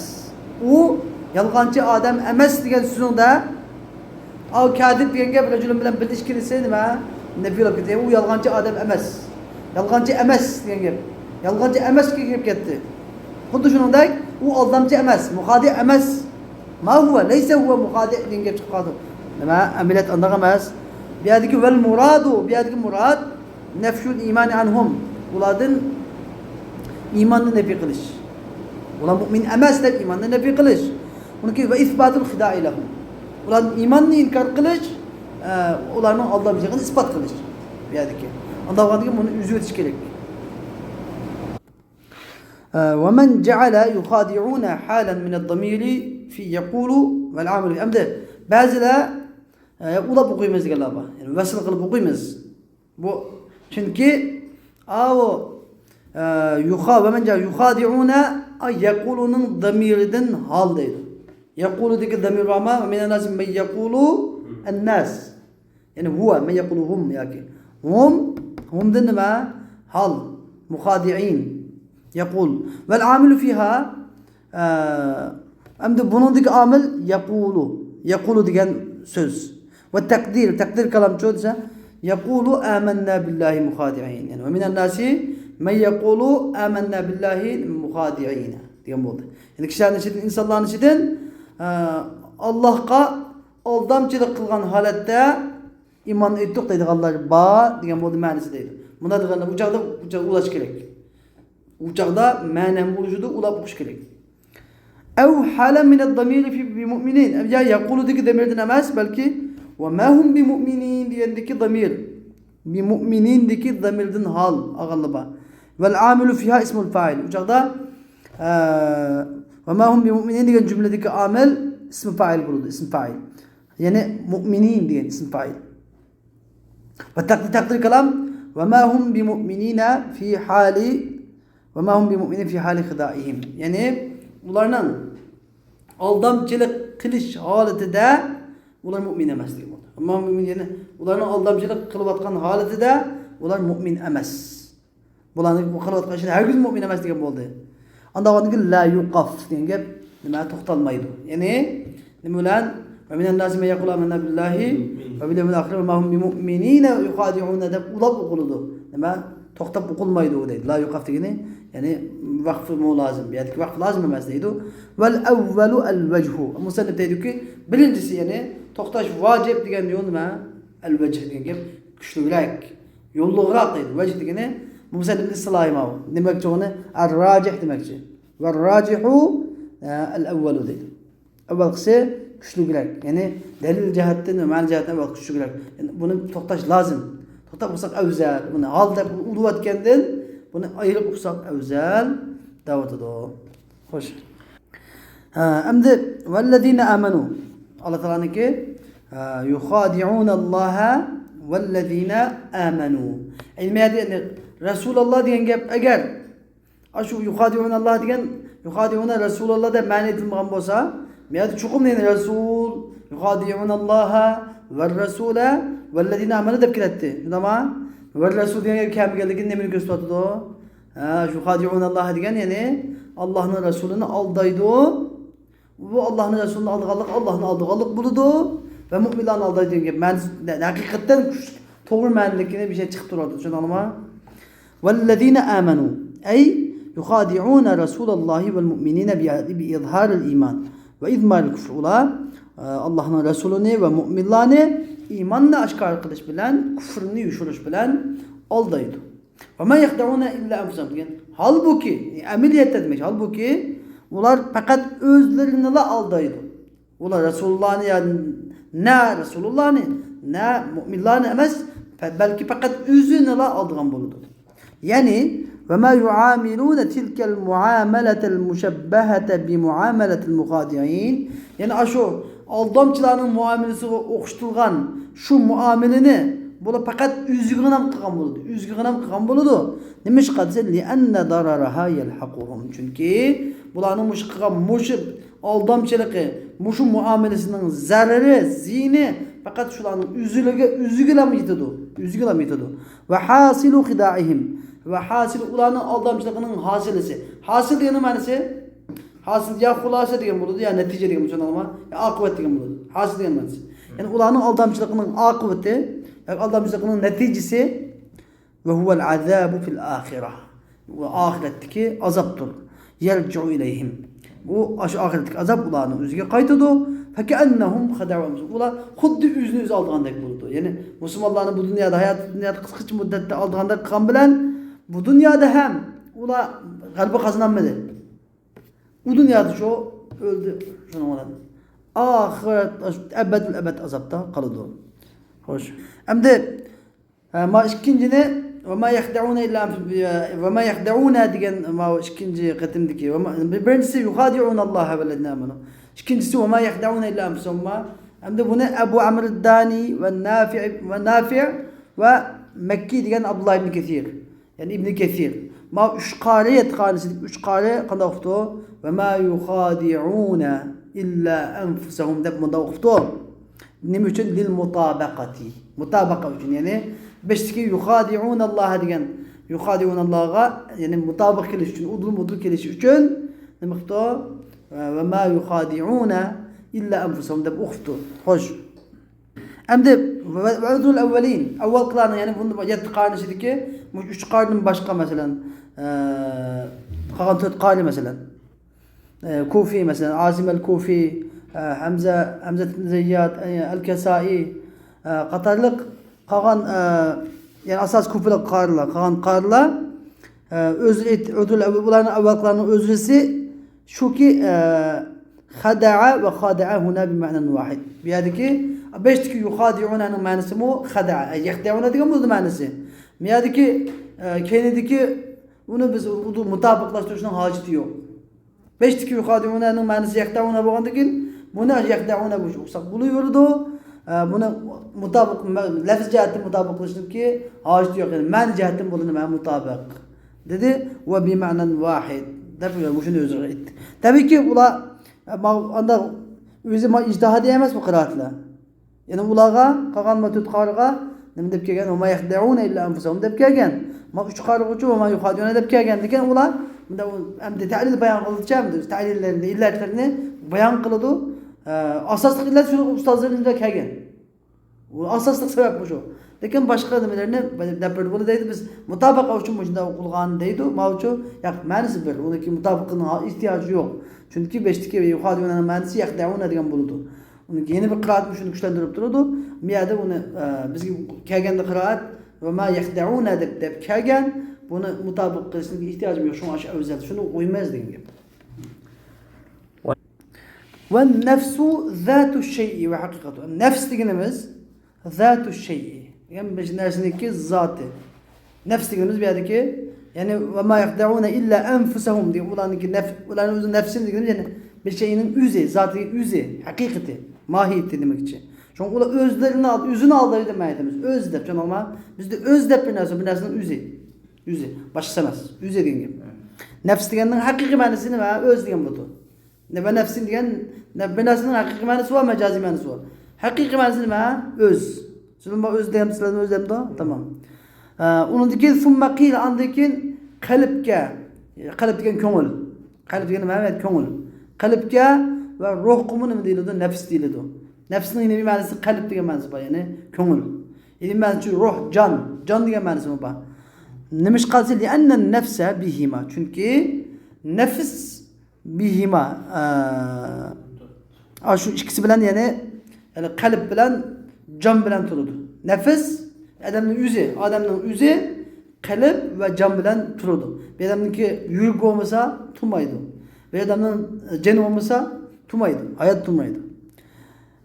ئۇ يالغانچى ئادەم ئەمەس دېگەن سۆزۈڭدە، ئاۋۇ كاذب دېگەن گەپ رەجۇلۇن بىلەن بىللە ئىككىلىسى نېمە؟ نەپىي بولۇپ كېتىدۇ. ئۇ يالغانچى ئادەم ئەمەس. يالغانچى ئەمەس دېگەن گەپ. يالغانچى ئەمەسكە كىرىپ كەتتى. خۇددى شۇنىڭدەك، ئۇ ئالدامچى ئەمەس، مۇخادىئ ئەمەس. ما هو، ليس هو مخادع دېگەن گەپ چىقىپ قالدى. نېمە؟ ئەمەلىيەت ئانداق ئەمەس. بۇ يەردىكى ۋەل مۇرادۇ، بۇ يەردىكى مۇراد نەفيۇل ئىمانى ئەنھۇم. ئۇلاردىن ئىماننى نەپىي قىلىش. ئۇلار مۇئمىن ئەمەس دەپ ئىماننى نەپىي قىلىش. ئۇنىڭكى ۋە ئىسباتۇل خىدائى لەھۇم. ئۇلار ئىماننى ئىنكار قىلىش، ئە، ئۇلارنىڭ ئالدامچىلىقىنى ئىسبات قىلىش. بۇ يەردىكى. ئانداق بولغاندىكىن بۇنى ئۈزۈۋېتىش كېرەك. ئە، ومن جعل يخادعون حالا من الضمير في يقول والعامل. ئەمدى بەزىلەر، ئە، ئۇلاپ ئوقۇيمىز دېگەنلەر بار. يەنى ۋەسىل قىلىپ ئوقۇيمىز. بۇ، چۈنكى، ئاۋۇ، ئە، يۇخا-، ومن جعل يخادعون، ئا، يقولنىڭ دامىرىدىن ھال دەيدۇ. يقولدىكى دامىر بارما؟ ومن الناس من يقول الناس. يەنى هو، من يقول هم ياكى. هم، همدىن نېمە؟ ھال. مخادعين. يقول. والعامل فيها، ئە، ئەمدى بۇنىڭدىكى ئامىل يقول. يقول دېگەن سۆز. والتقدير، تەقدىر كالامچۇ دېسە، يقول آمنا بالله مخادعين. يەنى ومن الناس من يقول آمنا بالله مخادعين دېگەن بولدى. يەنى كىشىلەرنىڭ ئىچىدىن، ئىنسانلارنىڭ ئىچىدىن، ئە، ئاللاھقا ئالدامچىلىق قىلغان ھالەتتە ئىمان ئېيتتۇق دەيدىغانلار بار دېگەن بولدى مەنىسى دەيدۇ. مۇنداق دېگەندە، ئۇ چاغدا، ئۇ چاغدا ئۇلاش كېرەك. ئۇ چاغدا مەنە ھەم ئۇلىشىدۇ، ئۇلاپ ئوقۇش كېرەك. أو حالا من الضمير في بمؤمنين. يا يقولدىكى دامىردىن ئەمەس، بەلكى وما هم بمؤمنين دېگەندىكى دامىر. بمؤمنين دىكى دامىردىن ھال ئالغانلار بار. والعامل فيها اسم الفاعل. ئۇ چاغدا، ئە، وما هم بمؤمنين دېگەن جۈملىدىكى ئامىل ئىسمى فائىل بولىدۇ، ئىسمى فائىل. يەنى مۇئمىنىن دېگەن ئىسمى فائىل. ۋە تەقدىر، تەقدىر كالام، وما هم بمؤمنين في حال، وما هم بمؤمنين في حال خداعهم. يەنى ئۇلارنىڭ ئالدامچىلىق قىلىش ھالىتىدە ئۇلار مۇئمىن ئەمەس دېگەن بولدى. ئەمما مۇئمىن، يەنى ئۇلارنىڭ ئالدامچىلىق قىلىۋاتقان ھالىتىدە ئۇلار مۇئمىن ئەمەس. بۇلارنىڭ بۇ قىلىۋاتقان ئىشىدا ھەرگىز مۇئمىن ئەمەس دېگەن بولدى. ئانداق بولغاندىكىن لا يوقاف دېگەن گەپ نېمە؟ توختالمايدۇ. يەنى نېمە بىلەن؟ ومن الناس من يقول آمنا بالله وباليوم الآخر وما هم بمؤمنين يخادعون دەپ ئۇلاپ ئوقۇلىدۇ. نېمە؟ توختاپ ئوقۇلمايدۇ دەيدۇ. لا يوقاف دېگىنى، يەنى ۋەقفىمۇ لازىم. بۇ يەردىكى ۋەقف لازىم ئەمەس دەيدۇ. والأول الوجه. مۇسەننىپ دەيدۇكى، بىرىنچىسى، يەنى توختاش ۋاجىپ دېگەن يول نېمە؟ الوجه دېگەن گەپ كۈچلۈكرەك، يوللۇقراق دەيدۇ. ۋەجھ دېگىنى مۇسەننىپنىڭ ئىستىلاھى ماۋۇ. دېمەكچى ئۇنى الراجح دېمەكچى. والراجح، ئە، الأول دەيدۇ. ئەۋۋەلقىسى كۈچلۈكرەك. يەنى دەلىل جەھەتتىن ۋە مەنە جەھەتتىن ئەۋۋەل كۈچلۈكرەك. يەنى بۇنى توختاش لازىم. توختاپ قالساق ئەۋزەل. بۇنى ھال دەپ ئۇلىۋەتكەندىن بۇنى ئايرىپ ئوقۇساق ئەۋزەل دەۋاتىدۇ. خوش. ھە، ئەمدى والذين آمنوا. ئاللا تائالانىڭكى، ھە، يخادعون الله والذين آمنوا. ئەمدى رسول الله دېگەن گەپ ئەگەر ئاشۇ يخادعون الله دېگەن، يخادعون رسول الله دەپ مەنە ئېيتىلمىغان بولسا، بۇ يەردە چوقۇم يەنە رسول، يخادعون الله والرسول والذين آمنوا دەپ كېلەتتى. شۇنداقمۇ؟ والرسول دېگەن گەپ كەلمىگەنلىكىنى نېمىنى كۆرسىتىۋاتىدۇ؟ ھە، يخادعون الله دېگەن، يەنى ئاللانىڭ رەسۇلىنى ئالدايدۇ. بۇ ئاللانىڭ رەسۇلىنى ئالدىغانلىق ئاللانى ئالدىغانلىق بولىدۇ ۋە مۇئمىنلارنى ئالدايدۇ دېگەن گەپ. مەنىسى ھەقىقەتەن توغرا مەنىدىكىنى بىر شەي چىقىپ تۇرۇۋاتىدۇ، چۈشەندىڭلارمۇ؟ والذين آمنوا، أي يخادعون رسول الله والمؤمنين بإظهار الإيمان وإضمار الكفر. ئۇلار، ئە، ئاللانىڭ رەسۇلىنى ۋە مۇئمىنلارنى ئىماننى ئاشكارا قىلىش بىلەن، كۇفرنى يوشۇرۇش بىلەن ئالدايدۇ. وما يخدعون إلا أنفسهم دېگەن. ھالبۇكى، ئەمەلىيەتتە دېمەك، ھالبۇكى، ئۇلار پەقەت ئۆزلىرىنىلا ئالدايدۇ. ئۇلار رەسۇلۇللانى يا نە رەسۇلۇللانى، نە مۇئمىنلارنى ئەمەس، بەلكى پەقەت ئۆزىنىلا ئالدىغان بولىدۇ. يەنى، وما يعاملون تلك المعاملة المشبهة بمعاملة المخادعين. يەنى ئاشۇ ئالدامچىلارنىڭ مۇئامىلىسىگە ئوخشىتىلغان شۇ مۇئامىلىنى بۇلار پەقەت ئۆزىگىلا قىلغان بولىدۇ. ئۆزىگىلا قىلغان بولىدۇ. نېمىشقا دېسە، لأن ضررها يلحقهم. چۈنكى بۇلارنىڭ مۇشۇ قىلغان مۇشۇ ئالدامچىلىقى، مۇشۇ مۇئامىلىسىنىڭ زەرىرى، زىيىنى پەقەت شۇلارنىڭ ئۆزىگە، ئۆزىگىلا يېتىدۇ. ئۆزىگىلا يېتىدۇ. وحاصل خداعهم. ۋە ھاسىل، ئۇلارنىڭ ئالدامچىلىقىنىڭ ھاسىلىسى. ھاسىل دېگەننىڭ مەنىسى، ھاسىل يا خۇلاسە دېگەن بولىدۇ، يا نەتىجە دېگەن بولىدۇ، يا ئاقىۋەت دېگەن بولىدۇ. ھاسىل دېگەن مەنىسى. يەنى ئۇلارنىڭ ئالدامچىلىقىنىڭ ئاقىۋىتى، ياكى ئالدامچىلىقىنىڭ نەتىجىسى، وهو العذاب في الآخرة. ئۇ ئاخىرەتتىكى ئازابتۇر. يرجع إليهم. ئۇ، ئاشۇ ئاخىرەتتىكى ئازاب ئۇلارنىڭ ئۆزىگە قايتىدۇ. فكأنهم خدعوا أنفسهم. ئۇلار خۇددى ئۆزىنى ئۆزى ئالدىغاندەك بولىدۇ. يەنى مۇسۇلمانلارنىڭ بۇ دۇنيادا، ھايات دۇنيادا قىسقىچە مۇددەتتە ئالدىغاندەك قىلغان بىلەن، بۇ دۇنيادا ھەم ئۇلار غەلىبە قازىنالمىدى. ئۇ دۇنيادا شۇ ئۆلدى، شۇنىڭ بىلەن. ئاخىرەت، ئەبەدۇل ئەبەد ئازابتا قالىدۇ. خوش. ئەمدى ھە، ما ئىككىنچىنى، وما يخدعون إلا أنفسهم، وما يخدعون دېگەن ما ئىككىنچى قېتىمدىكى، ۋەما-، بىرىنچىسى يخادعون الله والذين آمنوا. ئىككىنچىسى وما يخدعون إلا أنفسهم. ئەمدى بۇنى ئەبۇ ئەمر دانى ۋە نافىئ، ۋە نافىئ ۋە مەككى دېگەن ئابدۇللا ئىبنى كەسىر. يەنى ئىبنى كەسىر. ما ئۈچ قارى، يەتتە قارىنى سېلىپ ئۈچ قارى قانداق ئوقۇپتۇ؟ وما يخادعون إلا أنفسهم دەپ مۇنداق ئوقۇپتۇ. نېمە ئۈچۈن؟ للمطابقة. مۇتابىقە ئۈچۈن. يەنى بېشىدىكى يخادعون الله دېگەن، يخادعون اللهغا، يەنى مۇتابىق كېلىش ئۈچۈن، ئۇدۇل مۇدۇل كېلىش ئۈچۈن نېمە قىپتۇ؟ ۋەما يخادعون إلا أنفسهم دەپ ئوقۇپتۇ. خوش. ئەمدى ۋە، ۋە عذر الأولين. ئاۋۋالقىلارنىڭ، يەنى بۇندا يەتتە قارىنىڭ ئىچىدىكى مۇشۇ ئۈچ قارىدىن باشقا، مەسىلەن، ئە، قالغان تۆت قارى، مەسىلەن، ئە، كۇفى، مەسىلەن، ئاسىم ئەل كۇفى، ئە، ھەمزە، ھەمزە ئىبن زەيياد، ئە، ئەل كەسائى، ئە، قاتارلىق قالغان، ئە، يەنى ئاساسىي كۇفىلىق قارىلار، قالغان قارىلار، ئە، ئۆزى ئېيت-، ئۆزى، ئۇلارنىڭ ئاۋۋالقىلارنىڭ ئۆزرىسى شۇكى، ئە، خدع ۋە خادع هنا بمعنى واحد. بۇ يەردىكى بېشىدىكى يخادعوننىڭ مەنىسىمۇ خدع، ئە، يخدعون دېگەن بولىدۇ مەنىسى. بۇ يەردىكى، ئە، كەينىدىكى ئۇنى بىز مۇتابىقلاشتۇرۇشنىڭ ھاجىتى يوق. بېشىدىكى يخادعوننىڭ مەنىسى يخدعون بولغاندىن كېيىن، بۇنى يخدعون بولۇشى ئوخشاپ بولۇۋېرىدۇ. ئە، بۇنى مۇتابىق، لەپز جەھەتتىن مۇتابىقلىشىشنىڭكى ھاجىتى يوق. يەنى مەنە جەھەتتىن بولىدۇ، مەنە مۇتابىق. دېدى، ۋە بىمەنەن ۋاھىد دەپ مۇشۇنى ئۆزىگە ئېيتتى. تەبىئىيكى، ئۇلار، ئە، ما-، ئاندا ئۆزى ما ئىجتىھادىي ئەمەس بۇ قىرائەتلەر. يەنى ئۇلارغا، قالغان ما تۆت قارىغا نېمە دەپ كەلگەن؟ وما يخدعون إلا أنفسهم دەپ كەلگەن. ما ئۈچ قارىغىچۇ وما يخادعون دەپ كەلگەن. لېكىن ئۇلار مۇنداق ئەمدى تەلىل بايان قىلدىچە، ئەمدى تەلىللەرنى، ئىللەتلىرىنى بايان قىلىدۇ. ئە، ئاساسلىق ئىللەت شۇ ئۇستازلىرىمىزدا كەلگەن. ئۇ ئاساسلىق سەۋەب مۇشۇ. لېكىن باشقا نېمىلەرنى دەپ بېرىدۇ. بۇنى دەيدۇ، بىز مۇتابىقە ئۈچۈن مۇشۇنداق ئوقۇلغان دەيدۇ. ماۋۇچۇ، ياق، مەنىسى بىر. ئۇنىڭكى مۇتابىقىنىڭ ئېھتىياجى يوق. چۈنكى بېشىدىكى يۇخادىئۇنەنىڭ مەنىسى يەخدەئۇنە دېگەن بولىدۇ. ئۇنىڭ يەنە بىر قىرائەتمۇ شۇنى كۈچلەندۈرۈپ تۇرىدۇ. بۇ يەردە ئۇنى، ئە، بىزگە كەلگەندە قىرائەت ۋە ما يەخدەئۇنە دەپ، دەپ كەلگەن. بۇنى مۇتابىق قىلىشنىڭ ئېھتىياجىمۇ يوق. شۇڭا ئاشۇ ئەۋزەل. شۇنى قويىمىز دېگەن گەپ. ۋە نەفسۇ زاتۇ شەيئى ۋە ھەقىقەتۇ. نەفس دېگىنىمىز زاتۇ شەيئى. دېگەن بىر نەرسىنىڭكى زاتى. نەفس دېگىنىمىز بۇ يەردىكى، يەنى ۋە ما يەخدەئۇنە ئىللا ئەنفۇسەھۇم دېگەن ئۇلارنىڭكى نەف-، ئۇلارنىڭ ئۆزى نەپسىنى دېگىنىمىز، يەنى بىر شەيئىنىڭ ئۆزى، زاتى ئۆزى، ھەقىقىتى، ماھىيىتى دېمەكچى. شۇڭا ئۇلار ئۆزلىرىنى ئال-، ئۆزىنى ئالدايدۇ دەپ مەنە ئېيتىمىز. ئۆز دەپ، چۈشەندىڭلارمۇ؟ بىزدە ئۆز دەپ بىر نەرسە، بىر نەرسىنىڭ ئۆزى. ئۆزى. باشقىسى ئەمەس. ئۆزى دېگەن گەپ. نەپس دېگەننىڭ ھەقىقىي مەنىسى نېمە؟ ئۆز دېگەن بولىدۇ. نە-، ۋە نەفسىن دېگەن، نە-، بىر نەرسىنىڭ ھەقىقىي مەنىسى بار، مەجازىي مەنىسى بار. ھەقىقىي مەنىسى نېمە؟ ئۆز. سىلەرمۇ ئۆز دېگەن، سىلەرمۇ ئۆز دەمدۇ؟ تامام. ئە، ئۇنىڭدىن كېيىن ثم قيل، ئاندىن كېيىن قەلبكە، قەلب دېگەن كۆڭۈل. قەلب دېگەن نېمە؟ كۆڭۈل. قەلبكە ۋە روھقىمۇ نېمە دېيىلىدۇ؟ نەپس دېيىلىدۇ. نەپسنىڭ ئىلمىي مەنىسى قەلب دېگەن مەنىسى بار، يەنى كۆڭۈل. ئىلمىي مەنىسى روھ، جان. جان دېگەن مەنىسىمۇ بار. نېمىشقا دېسە، لأن النفس بهما. چۈنكى نەپس بهما، ئە، ئا، شۇ ئىككىسى بىلەن، يەنى، يەنى قەلب بىلەن جان بىلەن تۇرىدۇ. نەپس ئادەمنىڭ ئۆزى، ئادەمنىڭ ئۆزى قەلب ۋە جان بىلەن تۇرىدۇ. بىر ئادەمنىڭكى يۈرىكى بولمىسا، تۇرمايدۇ. بىر ئادەمنىڭ جېنى بولمىسا، تۇرمايدۇ، ھايات تۇرمايدۇ.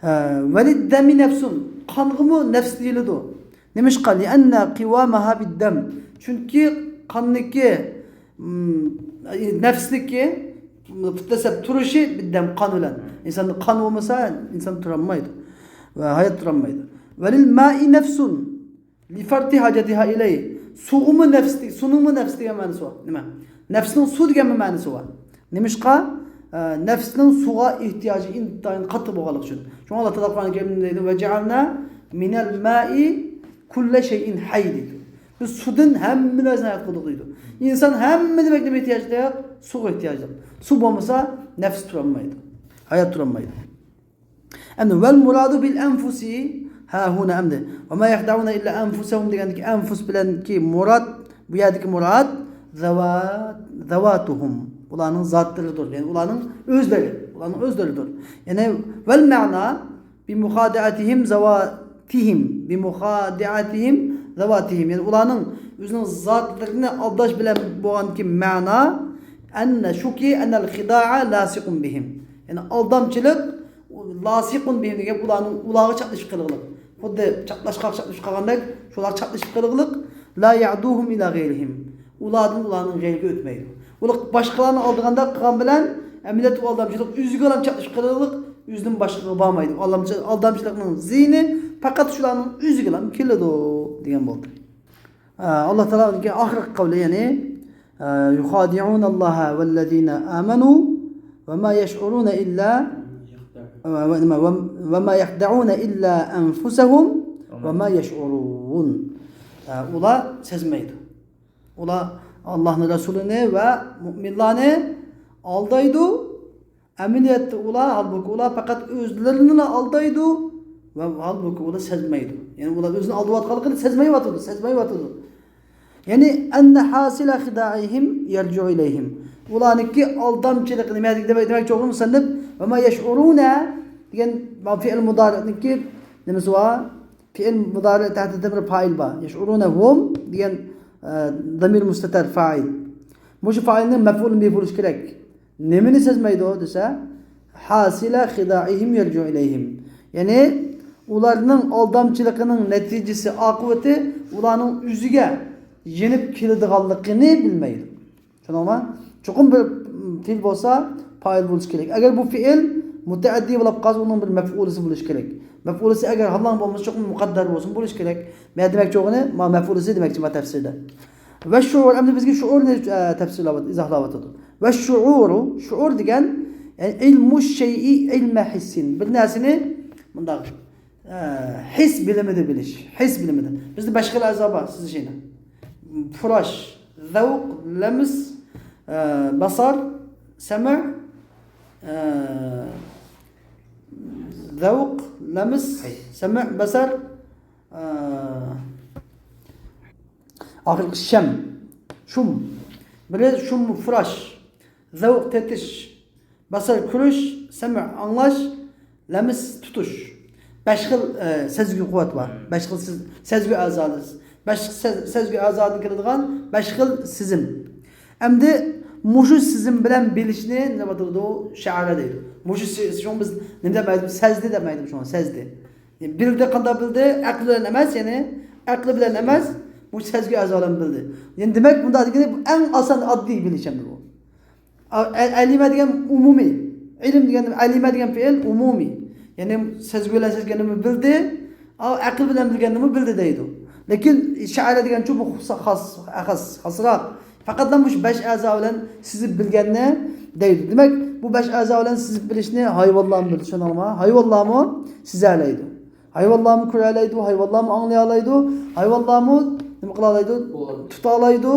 ھە، وللدم نفس، قانغىمۇ نەپس دېيىلىدۇ. نېمىشقا؟ لأن قوامها بالدم. چۈنكى قاننىكى، م، نەپسنىكى، دەسلەپ تۇرۇشى بالدم، قان بىلەن. ئىنساندا قان بولمىسا، ئىنسان تۇرالمايدۇ. ۋە ھايات تۇرالمايدۇ. وللماء نفس. لفرط حاجتها إليه. سۇغىمۇ نەپس دېگەن، سۇنىڭمۇ نەپس دېگەن مەنىسى بار. نېمە؟ نەپسنىڭ سۇ دېگەنمۇ مەنىسى بار. نېمىشقا؟ ئە، نەپسنىڭ سۇغا ئېھتىياجى ئىنتايىن قاتتىق بولغانلىقى ئۈچۈن. شۇڭا ئاللا تائالا قۇرئان كەرىمدە دەيدۇ، وجعلنا من الماء كل شيء حي دەيدۇ. بىز سۇدىن ھەممە نەرسىنى ھايات قىلدۇق دەيدۇ. ئىنسان ھەممە نېمىگە نېمە ئېھتىياجلىق؟ سۇغا ئېھتىياجلىق. سۇ بولمىسا نەپس تۇرالمايدۇ. ھايات تۇرالمايدۇ. ئەمدى ۋەل مۇرادۇ بىل ئەنفۇسى ھاھۇنا ئەمدى. ۋە ما يەخدەئۇنە ئىللا ئەنفۇسەھۇم دېگەندىكى ئەنفۇس بىلەنكى مۇراد، بۇ يەردىكى مۇراد زەۋا-، زەۋاتۇھۇم. ئۇلارنىڭ زاتلىرىدۇر. يەنى ئۇلارنىڭ ئۆزلىرى. ئۇلارنىڭ ئۆزلىرىدۇر. يەنى ۋەل مەنا بىمۇخادىئەتىھىم زەۋاتىھىم. بىمۇخادىئەتىھىم زەۋاتىھىم. يەنى ئۇلارنىڭ ئۆزىنىڭ زاتلىرىنى ئالداش بىلەن بولغاندىكى مەنا ئەننە شۇكى ئەننەل خىدائە لاسىقۇن بىھىم. يەنى ئالدامچىلىق لاسىقۇن بىھىم دېگەن ئۇلارنىڭ، ئۇلارغا چاپلىشىپ قېلىغلىق. خۇددى چاپلاشقاق چاپلىشىپ قالغاندەك، شۇلارغا چاپلىشىپ قېلىغلىق. لا يەئدۇھۇم ئىلا غەيرىھىم. ئۇلاردىن ئۇلارنىڭ غەيرىگە ئۆتمەيدۇ. ئۇلار باشقىلارنى ئالدىغاندەك قىلغان بىلەن، ئەمەلىيەتتە ئۇ ئالدامچىلىق ئۆزىگىلا چاپلىشىپ قېلىغلىق، ئۆزىدىن باشقىغا بارمايدۇ. ئالدامچى-، ئالدامچىلىقنىڭ زىيىنى پەقەت شۇلارنىڭ ئۆزىگىلا كېلىدۇ دېگەن بولدى. ئە، ئاللا تائالانىڭكى ئاخىرقى قەۋلى، يەنى، ئە، يۇخادىئۇنەللاھە ۋەللەزىنە ئامەنۇ ۋە ما يەشئۇرۇنە ئىللا، ۋە، ۋە، نېمە، ۋە، ۋە ما يەخدەئۇنە ئىللا ئەنفۇسەھۇم ۋە ما يەشئۇرۇن. ئە، ئۇلار سەزمەيدۇ. ئۇلار ئاللانىڭ رەسۇلىنى ۋە مۇئمىنلارنى ئالدايدۇ. ئەمەلىيەتتە ئۇلار، ھالبۇكى، ئۇلار پەقەت ئۆزلىرىنىلا ئالدايدۇ ۋە ھالبۇكى، ئۇلار سەزمەيدۇ. يەنى ئۇلار ئۆزىنى ئالدىۋاتقانلىقىنى سەزمەيۋاتىدۇ، سەزمەيۋاتىدۇ. يەنى، ئەننە ھاسىلە خىدائىھىم يەرجىئۇ ئىلەيھىم. ئۇلارنىڭكى ئالدامچىلىقى نېمە دېمەك، دېمەكچى بولغىنى مۇسەننىپ، ۋە ما يەشئۇرۇنە دېگەن فېئىل مۇدارىئنىڭكى نېمىسى بار؟ فېئىل مۇدارىئ تەھتىدە بىر پائىل بار. يەشئۇرۇنەھۇم دېگەن، ئە، زامىر مۇستەتىر فائىل. مۇشۇ فائىلنىڭ مەپئۇلى بىھى بولۇشى كېرەك. نېمىنى سەزمەيدۇ دېسە، ھاسىلە خىدائىھىم يەرجىئۇ ئىلەيھىم. يەنى ئۇلارنىڭ ئالدامچىلىقىنىڭ نەتىجىسى، ئاقىۋىتى ئۇلارنىڭ ئۆزىگە يېنىپ كېلىدىغانلىقىنى بىلمەيدۇ. چۈشەندىڭلارمۇ؟ چوقۇم بىر فېئىل بولسا پائىل بولۇشى كېرەك. ئەگەر بۇ فېئىل مۇتەئەددى بولۇپ قالسا، ئۇنىڭ بىر مەپئۇلىسى بولۇشى كېرەك. مەپئۇلىسى ئەگەر ھاللاڭ بولمىسا، چوقۇم مۇقەددەر بولسۇن، بولۇشى كېرەك. مەن دېمەكچى بولغىنى، ما مەپئۇلىسى دېمەكچى، ما تەپسىردە. ۋە شۇئۇر، ئەمدى بىزگە شۇئۇرنى، ئە، تەپسىرلەۋات-، ئىزاھلاۋاتىدۇ. ۋە شۇئۇرۇ، شۇئۇر دېگەن، يەنى ئىلمۇ شەيئى ئىلمە ھىسسىن. بىر نەرسىنى مۇنداق، ئە، ھېس بىلىمىدە بىلىش، ھېس بىلىمىدە. بىزدە بەش خىل ئەزا بار، سىزچە. پۇراش، زەۋق، لەمس، ئە، باسار، سەمە، ئە، زەۋق، لەمس، سەمئ، بەسەر، ئە، ئاخىرقى شەم، شۇم. بىرى شۇم، فۇراش، زەۋق، تېتىش، بەسەر، كۆرۈش، سەمئ، ئاڭلاش، لەمس، تۇتۇش. بەش خىل، ئە، سەزگۈ قۇۋۋەت بار. بەش خىل سىز-، سەزگۈ ئەزالىرى. بەش خىل سەز-، سەزگۈ ئەزادىن كېلىدىغان بەش خىل سېزىم. ئەمدى مۇشۇ سېزىم بىلەن بىلىشنى نېمە دەيدۇ؟ شەئەرە دەيدۇ. مۇشۇ سې-، شۇڭا بىز نېمە دەپ ئېيتىمىز؟ سەزدى دەپ ئېيتىمىز شۇڭا، سەزدى. بىلدى، قانداق بىلدى؟ ئەقلى بىلەن ئەمەس، يەنى ئەقلى بىلەن ئەمەس، بۇ سەزگۈ ئەزالار بىلەن بىلدى. يەنى دېمەك، بۇنداق دېگىنى بۇ ئەڭ ئاسان، ئاددىي بىلىش ئەمدى بۇ. ئە-، ئەلىمە دېگەن ئومۇمىي. ئىلىم دېگەن، ئەلىمە دېگەن پېئىل ئومۇمىي. يەنى سەزگۈ بىلەن سەزگەننىمۇ بىلدى، ئەقىل بىلەن بىلگەننىمۇ بىلدى دەيدۇ. لېكىن شەئەرە دېگەنچۇ بۇ خاس، خاس، خاس، خاسراق. پەقەتلا مۇشۇ بەش ئەزا بىلەن سېزىپ بىلگەننى دەيدۇ. دېمەك، بۇ بەش ئەزا بىلەن سېزىپ بىلىشنى ھايۋانلارمۇ بىلىدۇ، چۈشەندىڭلارمۇ؟ ھايۋانلارمۇ سېزەلەيدۇ. ھايۋانلارمۇ كۆرەلەيدۇ، ھايۋانلارمۇ ئاڭلىيالايدۇ، ھايۋانلارمۇ نېمە قىلالايدۇ؟ تۇتالايدۇ.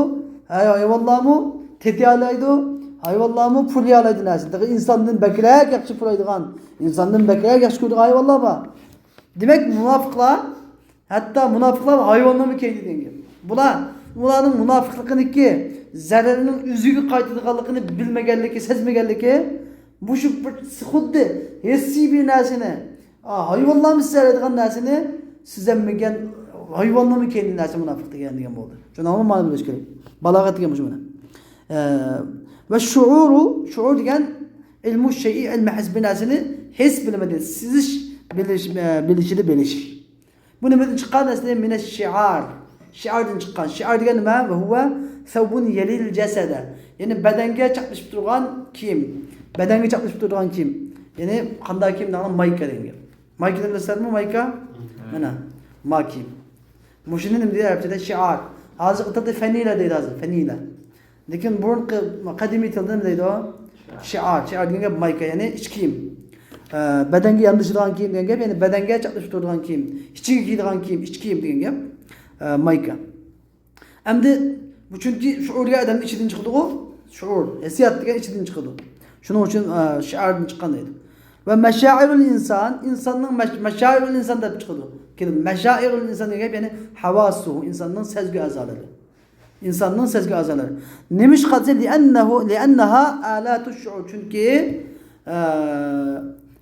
ھە، ھايۋانلارمۇ تېتىيالايدۇ، ھايۋانلارمۇ پۇرىيالايدۇ نەرسىنى. تېخى ئىنساندىن بەكرەك ياخشى پۇرايدىغان، ئىنساندىن بەكرەك ياخشى كۆرىدىغان ھايۋانلار بار. دېمەك، مۇناپىقلار، ھەتتا مۇناپىقلار ھايۋانلارمۇ كېيىدۇ دېگەن گەپ. بۇلار، ئۇلارنىڭ مۇناپىقلىقىنىڭكى زەرەرنىڭ ئۆزىگە قايتىدىغانلىقىنى بىلمىگەنلىكى، سەزمىگەنلىكى، مۇشۇ بىر خۇددى ھېسسىي بىر نەرسىنى، ئا، ھايۋانلارمۇ سېزەلەيدىغان نەرسىنى سېزەلمىگەن ھايۋانلارمۇ كەينى نەرسە مۇناپىق دېگەن، دېگەن بولدى. شۇنىڭغا مانا بىلىش كېرەك. بالاغەت دېگەن مۇشۇ مانا. ئە، ۋە شۇئۇرۇ، شۇئۇر دېگەن ئىلمۇ شەيئى ئەل مەھس، بىر نەرسىنى ھېس بىلىمىدە، سېزىش، بىلىش، ئە، بىلىشىدە بىلىش. بۇ نېمىدىن چىققان؟ ئەسلى مىنەش شىئار. شىئاردىن چىققان. شىئار دېگەن نېمە؟ ۋە ھۇۋە سەۋبۇن يەلىل جەسەدە. يەنى بەدەنگە چاپلىشىپ تۇرغان كىيىم. بەدەنگە چاپلىشىپ تۇرىدىغان كىيىم. يەنى قانداق كىيىم دېگەن، مايكا دېگەن گەپ. مايكىنى بىلىسىلەرمۇ، مايكا؟ مانا، ما كىيىم. مۇشۇنى نېمە دەيدۇ ئەرەبچىدە؟ شىئار. ھازىرقى تىلدا فەنىلە دەيدۇ ھازىر، فەنىلە. لېكىن بۇرۇنقى قەدىمىي تىلدا نېمە دەيدۇ؟ شىئار. شىئار دېگەن گەپ مايكا، يەنى ئىچ كىيىم. ئە، بەدەنگە ياندىشىدىغان كىيىم دېگەن گەپ، يەنى بەدەنگە چاپلىشىپ تۇرىدىغان كىيىم. ئىچىگە كىيىدىغان كىيىم، ئىچ كىيىم دېگەن گەپ، ئە، مايكا. ئەمدى بۇ چۈنكى شۇئۇر دېگەن ئادەمنىڭ ئىچىدىن چىقىدىغۇ، شۇئۇر، ھېسسىيات دېگەن ئىچىدىن چىقىدۇ. شۇنىڭ ئۈچۈن، ئە، شىئاردىن چىققان دەيدۇ. ۋە مەشائىرۇل ئىنسان، ئىنساننىڭ مەش-، مەشائىرۇل ئىنسان دەپ چىقىدۇ. كېلىدۇ. مەشائىرۇل ئىنسان دېگەن گەپ، يەنى ھەۋاسۇ، ئىنساننىڭ سەزگۈ ئەزالىرى. ئىنساننىڭ سەزگۈ ئەزالىرى. نېمىشقا دېسە، لىئەننەھۇ، لىئەننەھا ئالاتۇ شۇئۇر. چۈنكى، ئە،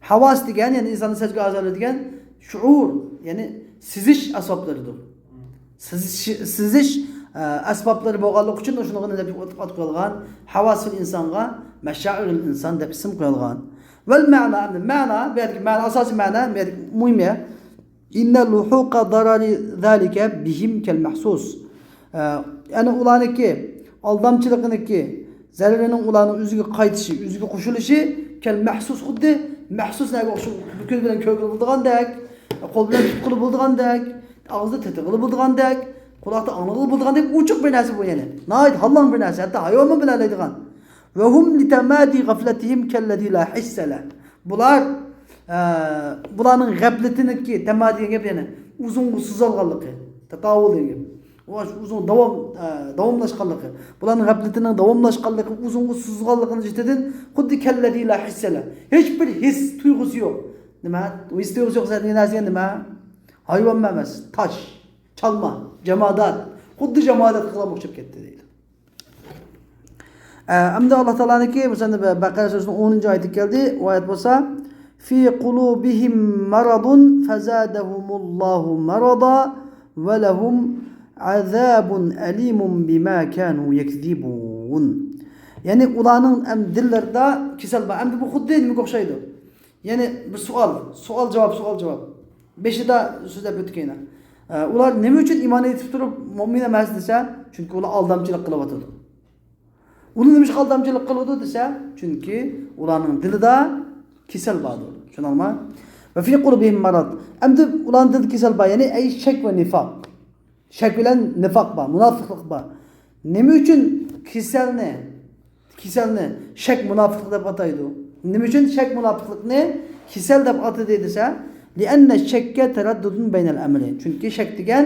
ھاۋاس دېگەن، يەنى ئىنساننىڭ سەزگۈ ئەزالىرى دېگەن شۇئۇر، يەنى سېزىش ئەسۋابلىرىدۇر. سېزىش، سېزىش، ئە، ئەسۋابلىرى بولغانلىقى ئۈچۈن شۇنىڭغا نېمە دەپ ئات، ئات قويۇلغان؟ ھاۋاسۇل ئىنسانغا مەشائىرۇل ئىنسان دەپ ئىسىم قويۇلغان. ۋەل مەنا، ئەمدى مەنا، بۇ يەردىكى مەنا، ئاساسىي مەنا، بۇ يەردىكى مۇھىم يەر. ئىننە لۇھۇقە دارارى زالىكە بىھىم كەل مەھسۇس. ئە، يەنى ئۇلارنىڭكى ئالدامچىلىقىنىڭكى زەرىرىنىڭ ئۇلارنىڭ ئۆزىگە قايتىشى، ئۆزىگە قوشۇلۇشى كەل مەھسۇس، خۇددى مەھسۇس نەگە ئوخشاش، كۆز بىلەن كۆرگىلى بولىدىغاندەك، قول بىلەن تۇتقىلى بولىدىغاندەك، ئاغزىدا تېتىغىلى بولىدىغاندەك، قۇلاقتا ئاڭلىغىلى بولىدىغاندەك ئوچۇق بىر نەرسە بۇ يەنى. ناھايىتى ھاللاڭ بىر نەرسە، ھەتتا ھايۋانمۇ بىلەلەيدىغان. ۋە ھۇم لىتەمادى غەفلەتىھىم كەللەزى لا ھىسسە لەھ. بۇلار، ئە، بۇلارنىڭ غەپلىتىنىڭكى، تەمادى دېگەن گەپ يەنى ئۇزۇنغا سوزۇلغانلىقى، تاتاۋۇل دېگەن گەپ. ئۇ ئۇزۇن داۋام، ئە، داۋاملاشقانلىقى. بۇلارنىڭ غەپلىتىنىڭ داۋاملاشقانلىقى، ئۇزۇنغا سوزۇلغانلىقىنىڭ جىتىدىن خۇددى كەللەزى لا ھىسسە لەھ. ھېچ بىر ھېس تۇيغۇسى يوق. نېمە؟ ھېس تۇيغۇسى يوق دېگەن نەرسە نېمە؟ ھايۋانمۇ ئەمەس، تاش، چالما، جامادات. خۇددى جاماداتقا ئوخشاپ كەتتى دەيدۇ. ئە، ئەمدى ئاللا تائالانىڭكى، مەسىلەن، بەقەرە سۈرىسىنىڭ ئونىنچى ئايىتى كەلدى. ئۇ ئايەت بولسا، في قلوبهم مرض فزادهم الله مرضا ولهم عذاب أليم بما كانوا يكذبون. يەنى ئۇلارنىڭ ئەم، دىللىرىدا كېسەل بار. ئەمدى بۇ خۇددى نېمىگە ئوخشايدۇ؟ يەنى بىر سوئال، سوئال جاۋاب، سوئال جاۋاب. بېشىدا سۆزلەپ ئۆتتۇق يەنە. ئە، ئۇلار نېمە ئۈچۈن ئىمان ئېيتىپ تۇرۇپ مۇئمىن ئەمەس دېسە، چۈنكى ئۇلار ئالدامچىلىق قىلىۋاتىدۇ. ئۇلار نېمىشقا ئالدامچىلىق قىلىدۇ دېسە، چۈنكى ئۇلارنىڭ دىلىدا كېسەل باردۇر. چۈشەندىڭلارمۇ؟ ۋە في قلوبهم مرض. ئەمدى ئۇلارنىڭ دىلىدا كېسەل بار، يەنى ئەي شەك ۋە نىفاق. شەك بىلەن نىفاق بار، مۇناپىقلىق بار. نېمە ئۈچۈن كېسەلنى، كېسەلنى شەك مۇناپىقلىق دەپ ئاتايدۇ؟ نېمە ئۈچۈن شەك مۇناپىقلىقنى كېسەل دەپ ئاتىدى دېسە، لىئەننە شەككە تەرەددۇدۇن بەينەل ئەمرەينى. چۈنكى شەك دېگەن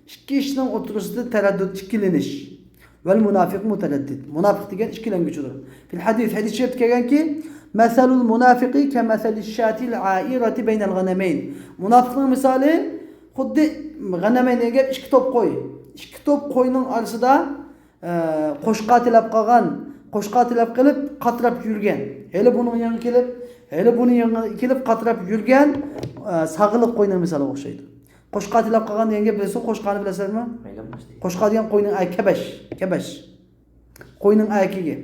ئىككى ئىشنىڭ ئوتتۇرىسىدا تەرەددۇت، ئىككىلىنىش. ۋەل مۇناپىق مۇتەرەددىد. مۇناپىق دېگەن ئىككىلەنگۈچىدۇر. فىل ھەدىس، ھەدىس شەرىپتە كەلگەنكى، مَثَلُ الْمُنَافِقِ كَمَثَلِ الشَّاةِ الْعَائِرَةِ بَيْنَ الْغَنَمَيْنِ. مۇناپىقنىڭ مىسالى خۇددى غەنەمەين دېگەن گەپ، ئىككى توپ قوي. ئىككى توپ قوينىڭ ئارىسىدا، ئە، قوشقا تىلەپ قالغان، قوشقا تىلەپ قېلىپ قاتراپ يۈرگەن. ھېلى بۇنىڭ يېنىغا كېلىپ، ھېلى بۇنىڭ يېنىغا كېلىپ قاتراپ يۈرگەن، ئە، ساغلىق قوينىڭ مىسالىغا ئوخشايدۇ. قوشقا تىلەپ قالغان دېگەن گەپ بىلىسىز، قوشقانى بىلەسىلەرمۇ؟ قوشقا دېگەن قوينىڭ ئە-، كەبەش، كەبەش. قوينىڭ ئەركىكى.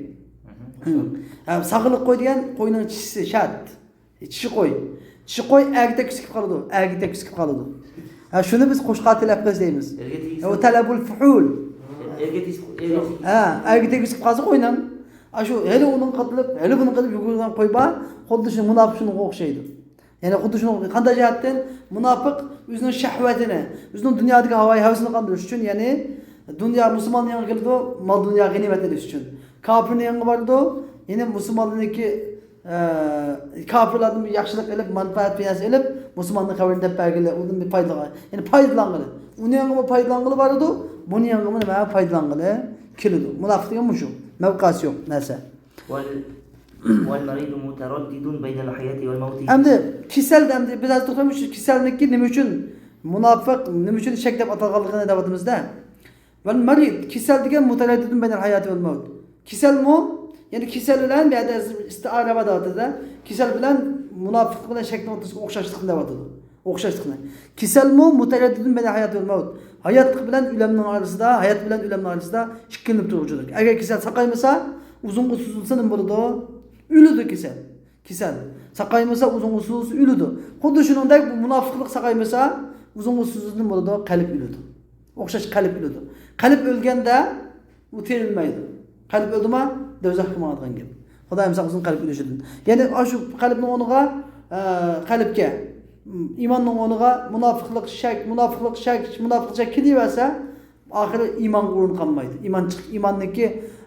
ھە، ساغلىق قوي دېگەن قوينىڭ چىشىسى، شەت. چىشى قوي. چىشى قوي ئەرگە تەگكۈسى كېلىپ قالىدۇ. ئەرگە تەگكۈسى كېلىپ قالىدۇ. ھە، شۇنى بىز قوشقا تىلەپ قىلىش دەيمىز. ئەرگە تېگىسە. ۋە تەلەبۇل فۇھۇل. ئەرگە تېگىسە، ئەرگە تېگىسە. ھە، ئەرگە تېگىسى كېلىپ قالسا قوينىڭ. ئاشۇ ھېلى ئۇنىڭ قىلىپ، ھېلى بۇنىڭ قىلىپ يۈگۈرگەن قوي بار. خۇددى شۇ مۇناپىق شۇنىڭغا ئوخشايدۇ. يەنى خۇددى شۇنىڭ قانداق جەھەتتىن؟ مۇناپىق ئۆزىنىڭ شەھۋەتىنى، ئۆزىنىڭ دۇنيادىكى ھاۋايى ھەۋىسىنى قاندۇرۇش ئۈچۈن، يەنى دۇنيا مۇسۇلماننىڭ يېنىغا كېلىدۇ، مال دۇنيا غەنىيمەت ئېلىش ئۈچۈن. كاپىرنىڭ يېنىغا بارىدۇ، يەنى مۇسۇلمانلارنىڭكى، ئە، كاپىرلاردىن بىر ياخشىلىق ئېلىپ، مەنپەئەت بىر نەرسە ئېلىپ، مۇسۇلماننىڭ خەۋىرىنى دەپ بەرگىلى، ئۇدىن بىر پايدىلانغىلى. يەنى پايدىلانغىلى. ئۇنىڭ يېنىغىمۇ پايدىلانغىلى بارىدۇ، بۇنىڭ يېنىغىمۇ نېمە پايدىلانغىلى كېلىدۇ. مۇناپىق دېگەن مۇشۇ. مەۋقەسى يوق نەرسە. وال-، والمريض متردد بين الحياة والموت. ئەمدى كېسەل، ئەمدى بىر ئاز توختايمىز، شۇ كېسەلنىڭكى نېمە ئۈچۈن مۇناپىق، نېمە ئۈچۈن شەك دەپ ئاتالغانلىقىنى دەۋاتىمىز-دە. والمريض، كېسەل دېگەن متردد بين الحياة والموت. كېسەلمۇ، يەنى كېسەل بىلەن بۇ يەردە ئىستىئارە بار دەۋاتىدۇ-دە. كېسەل بىلەن مۇناپىقلىق بىلەن شەكنىڭ ئوتتۇرىسىغا ئوخشاشلىقنى دەۋاتىدۇ. ئوخشاشلىقنى. كېسەلمۇ متردد بين الحياة والموت. ھاياتلىق بىلەن ئۆلۈمنىڭ ئارىسىدا، ھايات بىلەن ئۆلۈمنىڭ ئارىسىدا ئىككىلىنىپ تۇرغۇچىدۇر. ئەگەر كېسەل ساقايمىسا، ئۇزۇنغا سوزۇلسا نېمە بولىدۇ؟ ئۆلىدۇ كېسەل. كېسەل ساقايمىسا، ئۇزۇنغا سوزۇلسا ئۆلىدۇ. خۇددى شۇنىڭدەك بۇ مۇناپىقلىق ساقايمىسا، ئۇزۇنغا سوزۇلسا نېمە بولىدۇ؟ قەلب ئۆلىدۇ. ئوخشاش قەلب ئۆلىدۇ. قەلب ئۆلگەندە ئۇ تىرىلمەيدۇ. قەلب ئۆلدىمۇ، دوزاخقا ماڭىدىغان گەپ. خۇدايىم ساقلىسۇن قەلب ئۆلۈشىدىن. يەنى ئاشۇ قەلبنىڭ ئورنىغا، ئە، قەلبكە، ئىماننىڭ ئورنىغا مۇناپىقلىق، شەك، مۇناپىقلىق، شەك، مۇناپىقلىق شەك كېلىۋەرسە، ئاخىرى ئىمانغا ئورۇن قالمايدۇ. ئىمان چىق-، ئىماننىڭكى،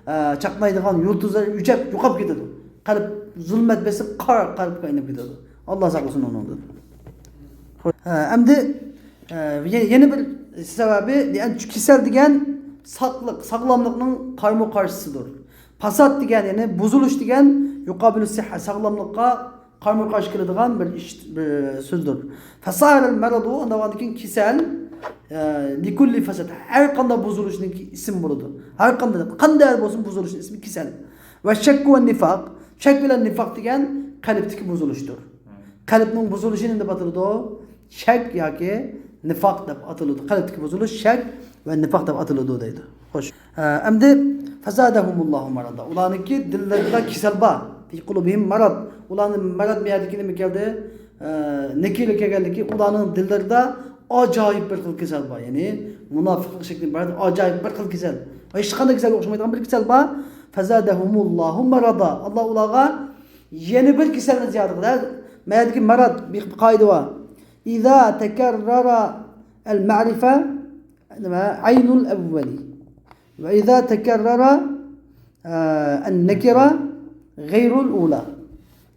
ئە، چاقنايدىغان يۇلتۇزلىرى ئۆچۈپ، يوقاپ كېتىدۇ. قەلب زۇلمەت بېسىپ، قارا قەلبكە ئايلىنىپ كېتىدۇ. ئاللا ساقلىسۇن ئۇنىڭدىن. ھە، ئەمدى، ئە، يە-، يەنە بىر سەۋەبى، يەنى كېسەل دېگەن ساقلىق، ساغلاملىقنىڭ قارمۇ قارشىسىدۇر. پاسات دېگەن، يەنى بۇزۇلۇش دېگەن يۇقابىلۇ سىھھە، ساغلاملىققا قارمۇ قارشى كېلىدىغان بىر ئىش، بىر سۆزدۇر. فصار المرض، ئاندىن كېيىن كېسەل، ئە، لكل فساد، ھەر قانداق بۇزۇلۇشنىڭ ئىسمى بولىدۇ. ھەر قانداق، قانداق بولسۇن بۇزۇلۇشنىڭ ئىسمى كېسەل. والشك والنفاق، شەك بىلەن نىفاق دېگەن قەلبتىكى بۇزۇلۇشتۇر. قەلبنىڭ بۇزۇلۇشى نېمە دەپ ئاتىلىدۇ؟ شەك ياكى نىفاق دەپ ئاتىلىدۇ. قەلبتىكى بۇزۇلۇش شەك ۋە نىفاق دەپ ئاتىلىدۇ دەيدۇ. خوش. ئە، ئەمدى فزادهم الله مرضا. ئۇلارنىڭكى دىللىرىدا كېسەل بار. في قلوبهم مرض. ئۇلارنىڭ مەرەد مەيەدىكى نېمە كەلدى؟ ئە، نەكىرە كەلگەنلىكى ئۇلارنىڭ دىللىرىدا ئاجايىپ بىر خىل كېسەل بار. يەنى مۇناپىقلىق شەكلى بار، ئاجايىپ بىر خىل كېسەل. ھېچقانداق كېسەلگە ئوخشىمايدىغان بىر كېسەل بار. فزادهم الله مرضا. ئاللا ئۇلارغا يەنە بىر كېسەلنى زىيادە قىلدى. مەيەدىكى مەرەد بىر قائىدە بار. إذا تكرر المعرفة، نېمە، عين الأول. وإذا تكرر، ئە، النكرة غير الأولى.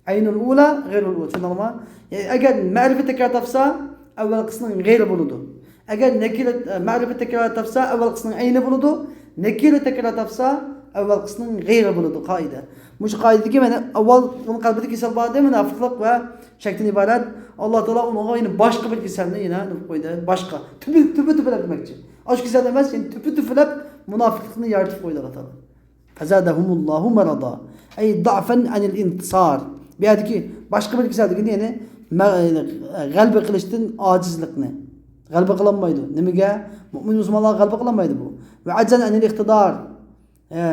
عين الأولى غير الأولى. چۈشەندىڭلارمۇ؟ يەنى ئەگەر مەرىپەت تەكرار تاپسا، ئەۋۋەلقىسىنىڭ غەيرى بولىدۇ. ئەگەر نەكىرە، ئە، مەرىپەت تەكرار تاپسا، ئەۋۋەلقىسىنىڭ ئەينى بولىدۇ. نەكىرە تەكرار تاپسا، ئەۋۋەلقىسىنىڭ غەيرى بولىدۇ، قائىدە. مۇشۇ قائىدىدىكى، مانا، ئاۋۋال ئۇنىڭ قەلبىدە كېسەل بار ئىدى، مۇناپىقلىق ۋە شەكتىن ئىبارەت. ئاللا تائالا ئۇنىڭغا يەنە باشقا بىر كېسەلنى يەنە نېمە قويدى؟ باشقا. تۈپە، تۈپە، تۈپىلەپ دېمەكچى. ئاشۇ كېسەل ئەمەس، يەنە تۈپە، تۈپىلەپ مۇناپىقلىقنى يارىتىپ قويدى ئاللا تائالا. فزادهم الله مرضا، أي ضعفا عن الانتصار. بۇ يەردىكى باشقا بىر كېسەل دېگىنى، يەنى مە-، غەلىبە قىلىشتىن ئاجىزلىقنى. غەلىبە قىلالمايدۇ. نېمىگە؟ مۆمىن مۇسۇلمانلارغا غەلىبە قىلالمايدۇ بۇ. وعجزا عن الاقتدار. ئە،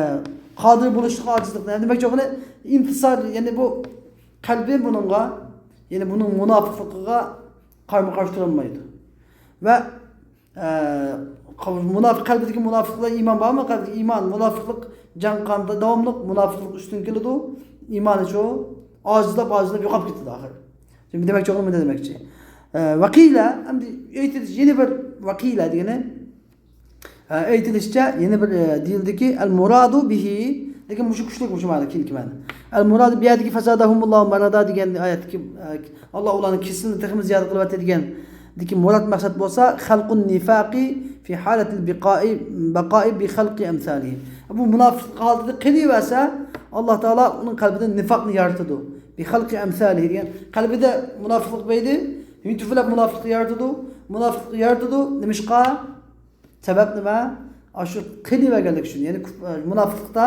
قادىر بولۇشلۇق ئاجىزلىقنى. نېمە دېمەكچى بولغىنى؟ ئىنتىسار، يەنى بۇ قەلبى بۇنىڭغا، يەنى بۇنىڭ مۇناپىقلىقىغا قارمۇ قارشى تۇرالمايدۇ. ۋە ئە، مۇناپىق، قەلبىدىكى مۇناپىقلىق، ئىمان بارمۇ؟ قەلبىدىكى ئىمان، مۇناپىقلىق جان قاندا داۋاملىق مۇناپىقلىق ئۈستۈن كېلىدۇ. ئىمانى شۇ، ئاجىزلاپ، ئاجىزلاپ يوقاپ كېتىدۇ ئاخىرى. شۇ دېمەكچى بولغىنىم نېمە دېمەكچى؟ ئە، ۋەقىلە، ئەمدى ئېيتىلىش، يەنە بىر ۋەقىلە دېگىنى، ئە، ئېيتىلىشىچە، يەنە بىر، ئە، دېيىلدىكى، المراد به، لېكىن مۇشۇ كۈچلۈك، مۇشۇ مەنە، كېيىنكى مەنە. المراد، بۇ يەردىكى فزادهم الله مرضا دېگەن ئايەتتىكى، ئە، ئاللا ئۇلارنىڭ كېسىلىنى تېخىمۇ زىيادە قىلىۋەتتى دېگەندىكى مۇراد مەقسەت بولسا، خلق النفاق في حالة البقاء، بقاء بخلق أمثاله. بۇ مۇناپىق ھالىتىدە قېلىۋەرسە، ئاللا تائالا ئۇنىڭ قەلبىدە نىفاقنى يارىتىدۇ. بخلق أمثاله دېگەن، قەلبىدە مۇناپىقلىق بەيدى، يۈتۈۋېلەپ مۇناپىقلىق يارىتىدۇ. مۇناپىقلىق يارىتىدۇ. نېمىشقا؟ سەۋەب نېمە؟ ئاشۇ قېلىۋەرگەنلىكى ئۈچۈن، يەنى كۇپ-، مۇناپىقلىقتا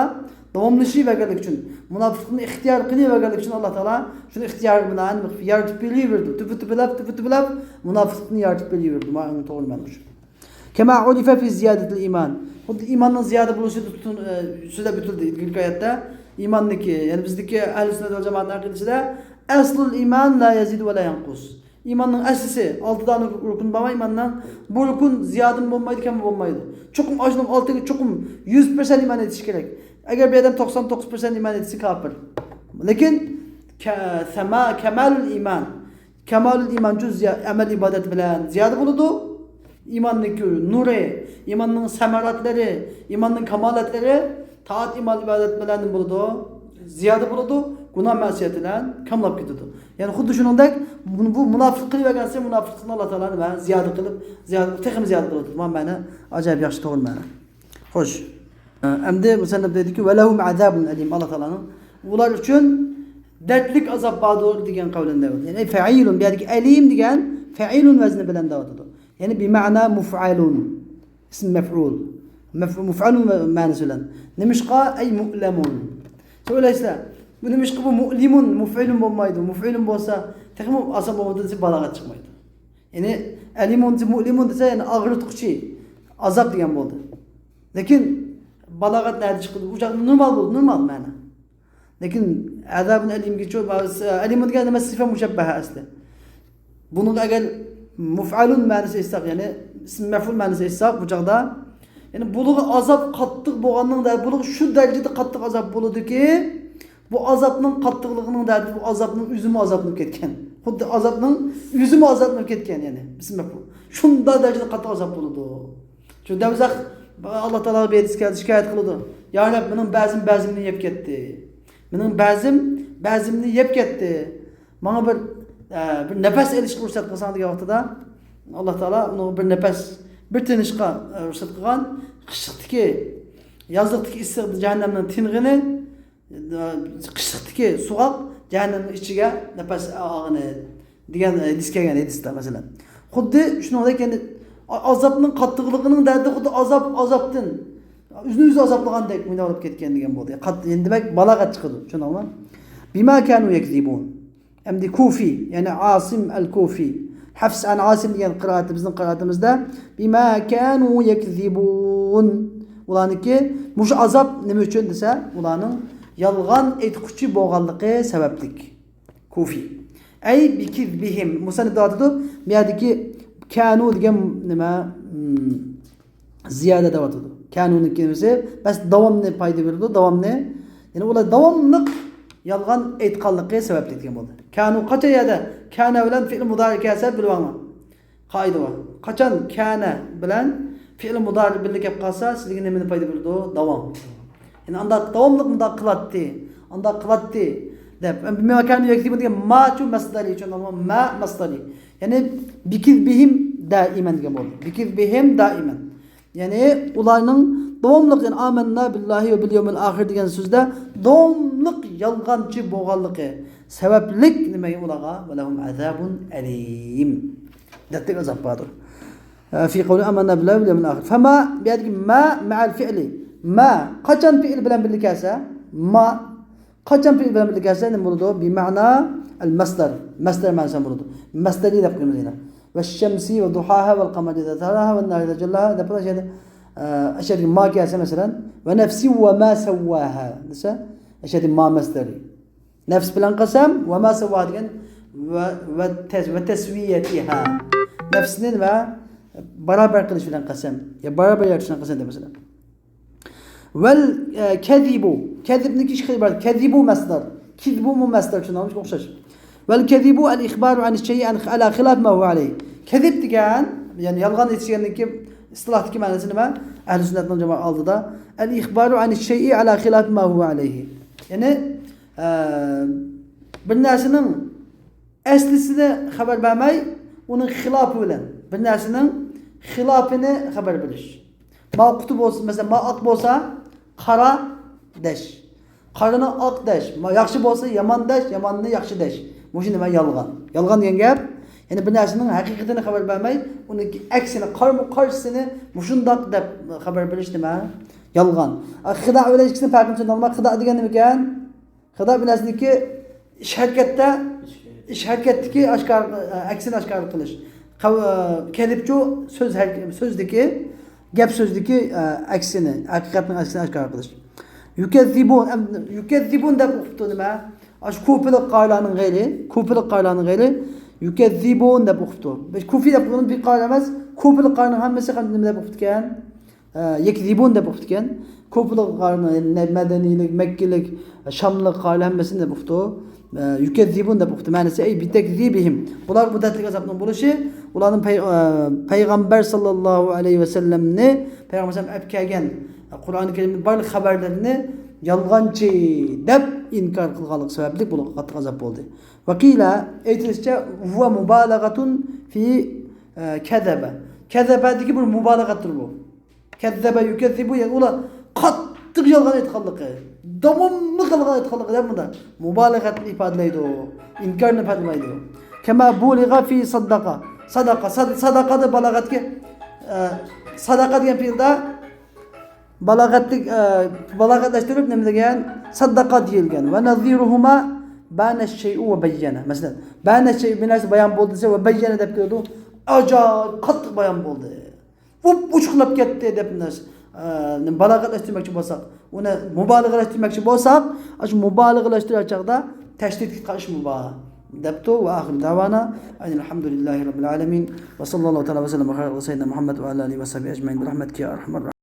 داۋاملىشىۋەرگەنلىكى ئۈچۈن، مۇناپىقلىقنى ئىختىيار قىلىۋەرگەنلىكى ئۈچۈن، ئاللا تائالا شۇنى ئىختىيار بىلەن يارىتىپ بېرىۋېرىدۇ. تۈپە-، تۈپىلەپ، تۈپە-، تۈپىلەپ مۇناپىقلىقنى يارىتىپ بېرىۋېرىدۇ. مانا ئۇنىڭ توغرا مەنىسى شۇ. كما عرف في زيادة الإيمان. خۇددى ئىماننىڭ زىيادە بولۇشى تۇتۇن-، ئە، سۆزلەپ ئۆتۈلدى ئىلگىرىكى ئايەتتە. ئىماننىڭكى، يەنى بىزدىكى ئەھلى سۈننەت ۋەل جامائەتنىڭ ئەقىدىسىدە، أصل الإيمان لا يزيد ولا ينقص. ئىماننىڭ ئەسلىسى، ئالتە دانە رۇكۇن بارمۇ ئىماننىڭ؟ بۇ رۇكۇن زىيادىمۇ بولمايدۇ، كەممۇ بولمايدۇ. چوقۇم ئاشۇنىڭ ئالتىگە چوقۇم يۈز پىرسەنت ئىمان ئېيتىشى كېرەك. ئەگەر بىر ئادەم توقسان توققۇز پىرسەنت ئىمان ئېيتسا كاپىر. لېكىن كە-، سەما-، كەمالۇل ئىمان. كەمالۇل ئىمان جۇز زىيا-، ئەمەل ئىبادەت بىلەن زىيادە بولىدۇ. ئىماننىڭ نۇرى، ئىماننىڭ سەمەراتلىرى، ئىماننىڭ كامالەتلىرى تائەت، ئىمان، ئىبادەت بىلەن نېمە بولىدۇ؟ زىيادە بولىدۇ. گۇناھ، مەسىيەت بىلەن كاملاپ كېتىدۇ. يەنى خۇددى شۇنىڭدەك بۇ، بۇ مۇناپىق قىلىۋەرگەنسېرى مۇناپىقلىقنى ئاللا تائالا نېمە؟ زىيادە قىلىپ، زىيادە، تېخىمۇ زىيادە قىلىۋاتىدۇ. مانا مەنە ئاجايىپ ياخشى، توغرا مەنە. خوش. ئەمدى مۇسەننىپ دەيدىكى، ۋەلەھۇم ئەزابۇن ئەلىم، ئاللا تائالانىڭ ئۇلار ئۈچۈن دەردلىك ئازاب باردۇر دېگەن قەۋلىنى دەۋاتىدۇ. يەنى فەئىلۇن، بۇ يەردىكى ئەلىم دېگەن فەئىلۇن ۋەزنى بىلەن دەۋاتىدۇ. يەنى بىمەنا مۇفئەلۇن، ئىسم مەفئۇل. مەف-، مۇفئەلۇن مەنىسى بىلەن. نېمىشقا؟ ئەي مۇئلەمۇن. سىز ئويلايسىلەر، بۇ نېمىشقا بۇ مۇئلىمۇن، مۇفئىلۇن بولمايدۇ؟ مۇفئىلۇن بولسا تېخىمۇ ئاسان بولىدۇ دېسە، بالاغەت چىقمايدۇ. يەنى ئەلىمۇن دېسە، مۇئلىمۇن دېسە، يەنى ئاغرىتقۇچى ئازاب دېگەن بولدى. لېكىن بالاغەت نەدە چىقىدۇ؟ ئۇ چاغدا نورمال بولدى، نورمال مەنە. لېكىن ئەزابۇن ئەلىمگىچۇ، ئەلىمۇن دېگەن نېمە؟ سىفە مۇشەببەھە ئەسلى. بۇنىڭغا ئەگەر مۇفئەلۇن مەنىسى ئېيتساق، يەنى ئىسم مەفئۇل مەنىسى ئېيتساق، بۇ چاغدا، يەنى بۇلىغا ئازاب قاتتىق بولغاننىڭ دە-، بۇلىغا شۇ دەرىجىدە قاتتىق ئازاب بولىدۇكى، بۇ ئازابنىڭ قاتتىقلىقىنىڭ دەردى، بۇ ئازابنىڭ ئۆزىمۇ ئازابلىنىپ كەتكەن. خۇددى ئازابنىڭ ئۆزىمۇ ئازابلىنىپ كەتكەن، يەنى. بىسمىللاھ. شۇنداق دەرىجىدە قاتتىق ئازاب بولىدۇ. شۇ دەۋزەخ، ئاللا تائالا بىر ھەدىسكە شىكايەت قىلىدۇ. يا رەب، مېنىڭ بەزىم بەزىمنى يەپ كەتتى. مېنىڭ بەزىم بەزىمنى يەپ كەتتى. ماڭا بىر، ئە، بىر نەپەس ئېلىشقا رۇخسەت قىلساڭ دېگەن ۋاقتىدا، ئاللا تائالا ئۇنىڭغا بىر نەپەس، بىر تىنىشقا، ئە، رۇخسەت قىلغان. قىشلىقتىكى، يازلىقتىكى ئىسسىق جەھەننەمنىڭ تىنغىنى، قىشلىقتىكى سوغۇق جەھەننەمنىڭ ئىچىگە نەپەس ئالغىنى دېگەن ھەدىس كەلگەن ھەدىستە، مەسىلەن. خۇددى شۇنىڭدەك، يەنى ئا-، ئازابنىڭ قاتتىقلىقىنىڭ دەردى خۇددى ئازاب، ئازابتىن، ئۆزىنى ئۆزى ئازابلىغاندەك مۇنداق بولۇپ كەتكەن دېگەن بولدى. قات-، يەنى دېمەك، بالاغەت چىقىدۇ، چۈشەندىڭمۇ؟ بىما كانۇ يەكزىبۇن. ئەمدى كۇفى، يەنى ئاسىم ئەل كۇفى. ھەفس ئەن ئاسىم دېگەن قىرائەتتە، بىزنىڭ قىرائىتىمىزدە بىما كانۇ يەكزىبۇن. ئۇلارنىڭكى مۇشۇ ئازاب نېمە ئۈچۈن دېسە، ئۇلارنىڭ يالغان ئېيتقۇچى بولغانلىقى سەۋەبلىك. كۇفى. ئەي بىكىزبىھىم. مۇسەننىپ دەۋاتىدۇ. بۇ يەردىكى كانۇ دېگەن نېمە؟ مم. زىيادە دەۋاتىدۇ. كانۇنىڭ كېلىمىسى بەس داۋامنى پايدا بېرىدۇ، داۋامنى. يەنى ئۇلار داۋاملىق يالغان ئېيتقانلىقى سەۋەبلىك دېگەن بولدى. كانۇ قاچان يەردە كانە بىلەن فېئىل مۇدارى كەلسە بىلىۋالىڭلار. قائىدە بار. قاچان كانە بىلەن فېئىل مۇدارى بىللە كەپ قالسا، سىزگە نېمىنى پايدا بېرىدۇ؟ داۋام. يەنى ئانداق داۋاملىق مۇنداق قىلاتتى، ئانداق قىلاتتى دەپ. بىما كانۇ يەكزىبۇن دېگەن ماچۇ مەسدەرى ئۈچۈن، مە مەسدەرى. يەنى بىكىزبىھىم دائىمەن دېگەن بولدى. بىكىزبىھىم دائىمەن. يەنى ئۇلارنىڭ داۋاملىق، يەنى ئامەننا بىللاھى ۋە بىل يەۋمىل ئاخىر دېگەن سۆزدە داۋاملىق يالغانچى بولغانلىقى سەۋەبلىك نېمە ئۇلارغا؟ ۋەلەھۇم ئەزابۇن ئەلىم. دەردلىك ئازاب باردۇر. فى قولى آمنا بالله واليوم الآخر. فما، بۇ يەردىكى ما مەئەل فېئلى. ما، قاچان فېئىل بىلەن بىللە كەلسە، ما، قاچان فېئىل بىلەن بىللە كەلسە نېمە بولىدۇ؟ بىمەنا ئەل مەسدەر. مەسدەر مەنىسى بولىدۇ. مەسدەرى دەپ قويىمىز يەنە. والشمس وضحاها والقمر إذا تلاها والنهار إذا جلاها دەپ، ئە، ئەشەدى ما كەلسە، مەسىلەن، ونفس وما سواها دېسە، ئەشەدى ما مەسدەرى. نەپس بىلەن قەسەم، ۋە ما سەۋۋا دېگەن، ۋە، ۋە تەس-، ۋە تەسۋىيەتىھا. نەپسنى نېمە؟ بارابەر قىلىش بىلەن قەسەم. يا بارابەر يارىتىش بىلەن قەسەم دەپ مەسىلەن. ۋەل، ئە، كەزىبۇ. كەزىبنىڭكى ئىككى خىل ئىبارەت. كەزىبۇ مەسدەر. كىزبۇمۇ مەسدەر، چۈشىنىڭىزمۇ؟ ئوخشاش. ۋەل كەزىبۇ ئەل ئىخبارۇ ئەن شەيئى ئەن، ئەلا خىلاف ما ھۇۋە ئەلەيھ. كەزىب دېگەن، يەنى يالغان ئېيتىش دېگەندىكى ئىستىلاھتىكى مەنىسى نېمە؟ ئەھلى سۈننەتنىڭ جامائەت ئالدىدا. ئەل ئىخبارۇ ئەن شەيئى ئەلا خىلاف ما ھۇۋە ئەلەيھ. يەنى، ئە، بىر نەرسىنىڭ ئەسلىسىنى خەۋەر بەرمەي، ئۇنىڭ خىلاپى بىلەن، بىر نەرسىنىڭ خىلاپىنى خەۋەر بېرىش. ماۋۇ قۇتى بولسا، مەسىلەن، ماۋۇ ئاق بولسا، قارا دەش. قارىنى ئاق دەش، ياخشى بولسا يامان دەش، ياماننى ياخشى دەش. مۇشۇ نېمە؟ يالغان. يالغان دېگەن گەپ، يەنى بىر نەرسىنىڭ ھەقىقىتىنى خەۋەر بەرمەي، ئۇنىڭ ئەكسىنى، قارىمۇ قارشىسىنى مۇشۇنداق دەپ خەۋەر بېرىش نېمە؟ يالغان. خىدا بىلەن ئىككىسىنىڭ پەرقىنى چۈشەندىڭلارمۇ؟ خىدا دېگەن نېمىكەن؟ خىدا بىر نەرسىنىڭكى ئىش ھەرىكەتتە، ئىش ھەرىكەتتىكى ئاشكارا، ئەكسىنى ئاشكارا قىلىش. قەۋ-، كەلىپچۇ سۆز ھەر-، سۆزدىكى، گەپ سۆزدىكى، ئە، ئەكسىنى، ھەقىقەتنىڭ ئەكسىنى ئاشكارا قىلىش. يۇكەززىبۇن، ئەم، يۇكەززىبۇن دەپ ئوقۇپتۇ نېمە؟ ئاشۇ كۇفىلىق قارىلارنىڭ غەيرى، كۇفىلىق قارىلارنىڭ غەيرى يۇكەززىبۇن دەپ ئوقۇپتۇ. كۇفى دەپ ئوقۇغىنى بىر قارىلار ئەمەس، كۇفىلىق قارىلارنىڭ ھەممىسى نېمە دەپ ئوقۇپتىكەن؟ ئە، يەكزىبۇن دەپ ئوقۇپتىكەن. كۇفىلىق قارىلار، مەدەنىيلىك، مەككىلىك، شاملىق قارىلار ھەممىسىنى دەپ ئوقۇپتۇ. ئە، يۇكەززىبۇن دەپ ئوقۇپتۇ. مەنىسى، ئەي بىتەكزىبىھىم. بۇلار بۇ دەردلىك ئازابنىڭ بولۇشى، ئۇلارنىڭ پەي-، ئە، پەيغەمبەر ساللاللاھۇ ئەلەيھى ۋەسەللەمنى، پەيغەمبەر ئەلەيھىسسالام ئەپ كەلگەن قۇرئان كەرىمدىكى بارلىق خەۋەرلىرىنى يالغانچى دەپ ئىنكار قىلغانلىقى سەۋەبلىك بۇلارغا قاتتىق ئازاب بولدى. ۋەقىلە، ئېيتىلىشىچە، ھۇۋە مۇبالىغەتۇن فى، ئە، كەزەبە. كەزەبەدىكى بىر مۇبالىغەتتۇر بۇ. كەززەبە يۇكەززىبۇ، يەنى ئۇلار قاتتىق يالغان ئېيتقانلىقى، داۋاملىق يالغان ئېيتقانلىقى دەپ بۇندا مۇبالىغەتنى ئىپادىلەيدۇ، ئىنكارنى ئىپادىلىمەيدۇ. كەما بۇلىغە فى سادداقا. ساداقا، ساد-، ساداقادا بالاغەتكە، ئە، ساداقا دېگەن پېئىلدا بالاغەتلىك، ئە، بالاغەتلەشتۈرۈپ نېمە دېگەن؟ سادداقا دېيىلگەن. ۋە نەزىرۇھۇما بانە شەيئۇ ۋە بەييەنە. مەسىلەن، بانە شەيئۇ، بىر نەرسە بايان بولدى دېسە، ۋە بەييەنە دەپ كېلىدۇ. ئاجايىپ قاتتىق بايان بولدى. ئۇچقۇنلاپ كەتتى دەپ، ئە، بالاغەتلەشتۈرمەكچى بولساق، ئۇنى مۇبالىغىلەشتۈرمەكچى بولساق، ئاشۇ مۇبالىغىلەشتۈرگەن چاغدا تەشدىد قىلىشمۇ بار دەپتۇ. ۋە ئاخىر داۋانا ئەنىل ھەمدۇلىللاھى رەببىل ئالەمىن. ۋە ساللاللاھۇ تەئالە ۋە سەللەم ۋە بارەكە ئەلا سەييىدىنا مۇھەممەد ۋە ئالا ئالىھى ۋە سەھبىھى ئەجمەئىن بىرەھمەتىكە يا ئەرھەمەر راھىمىن.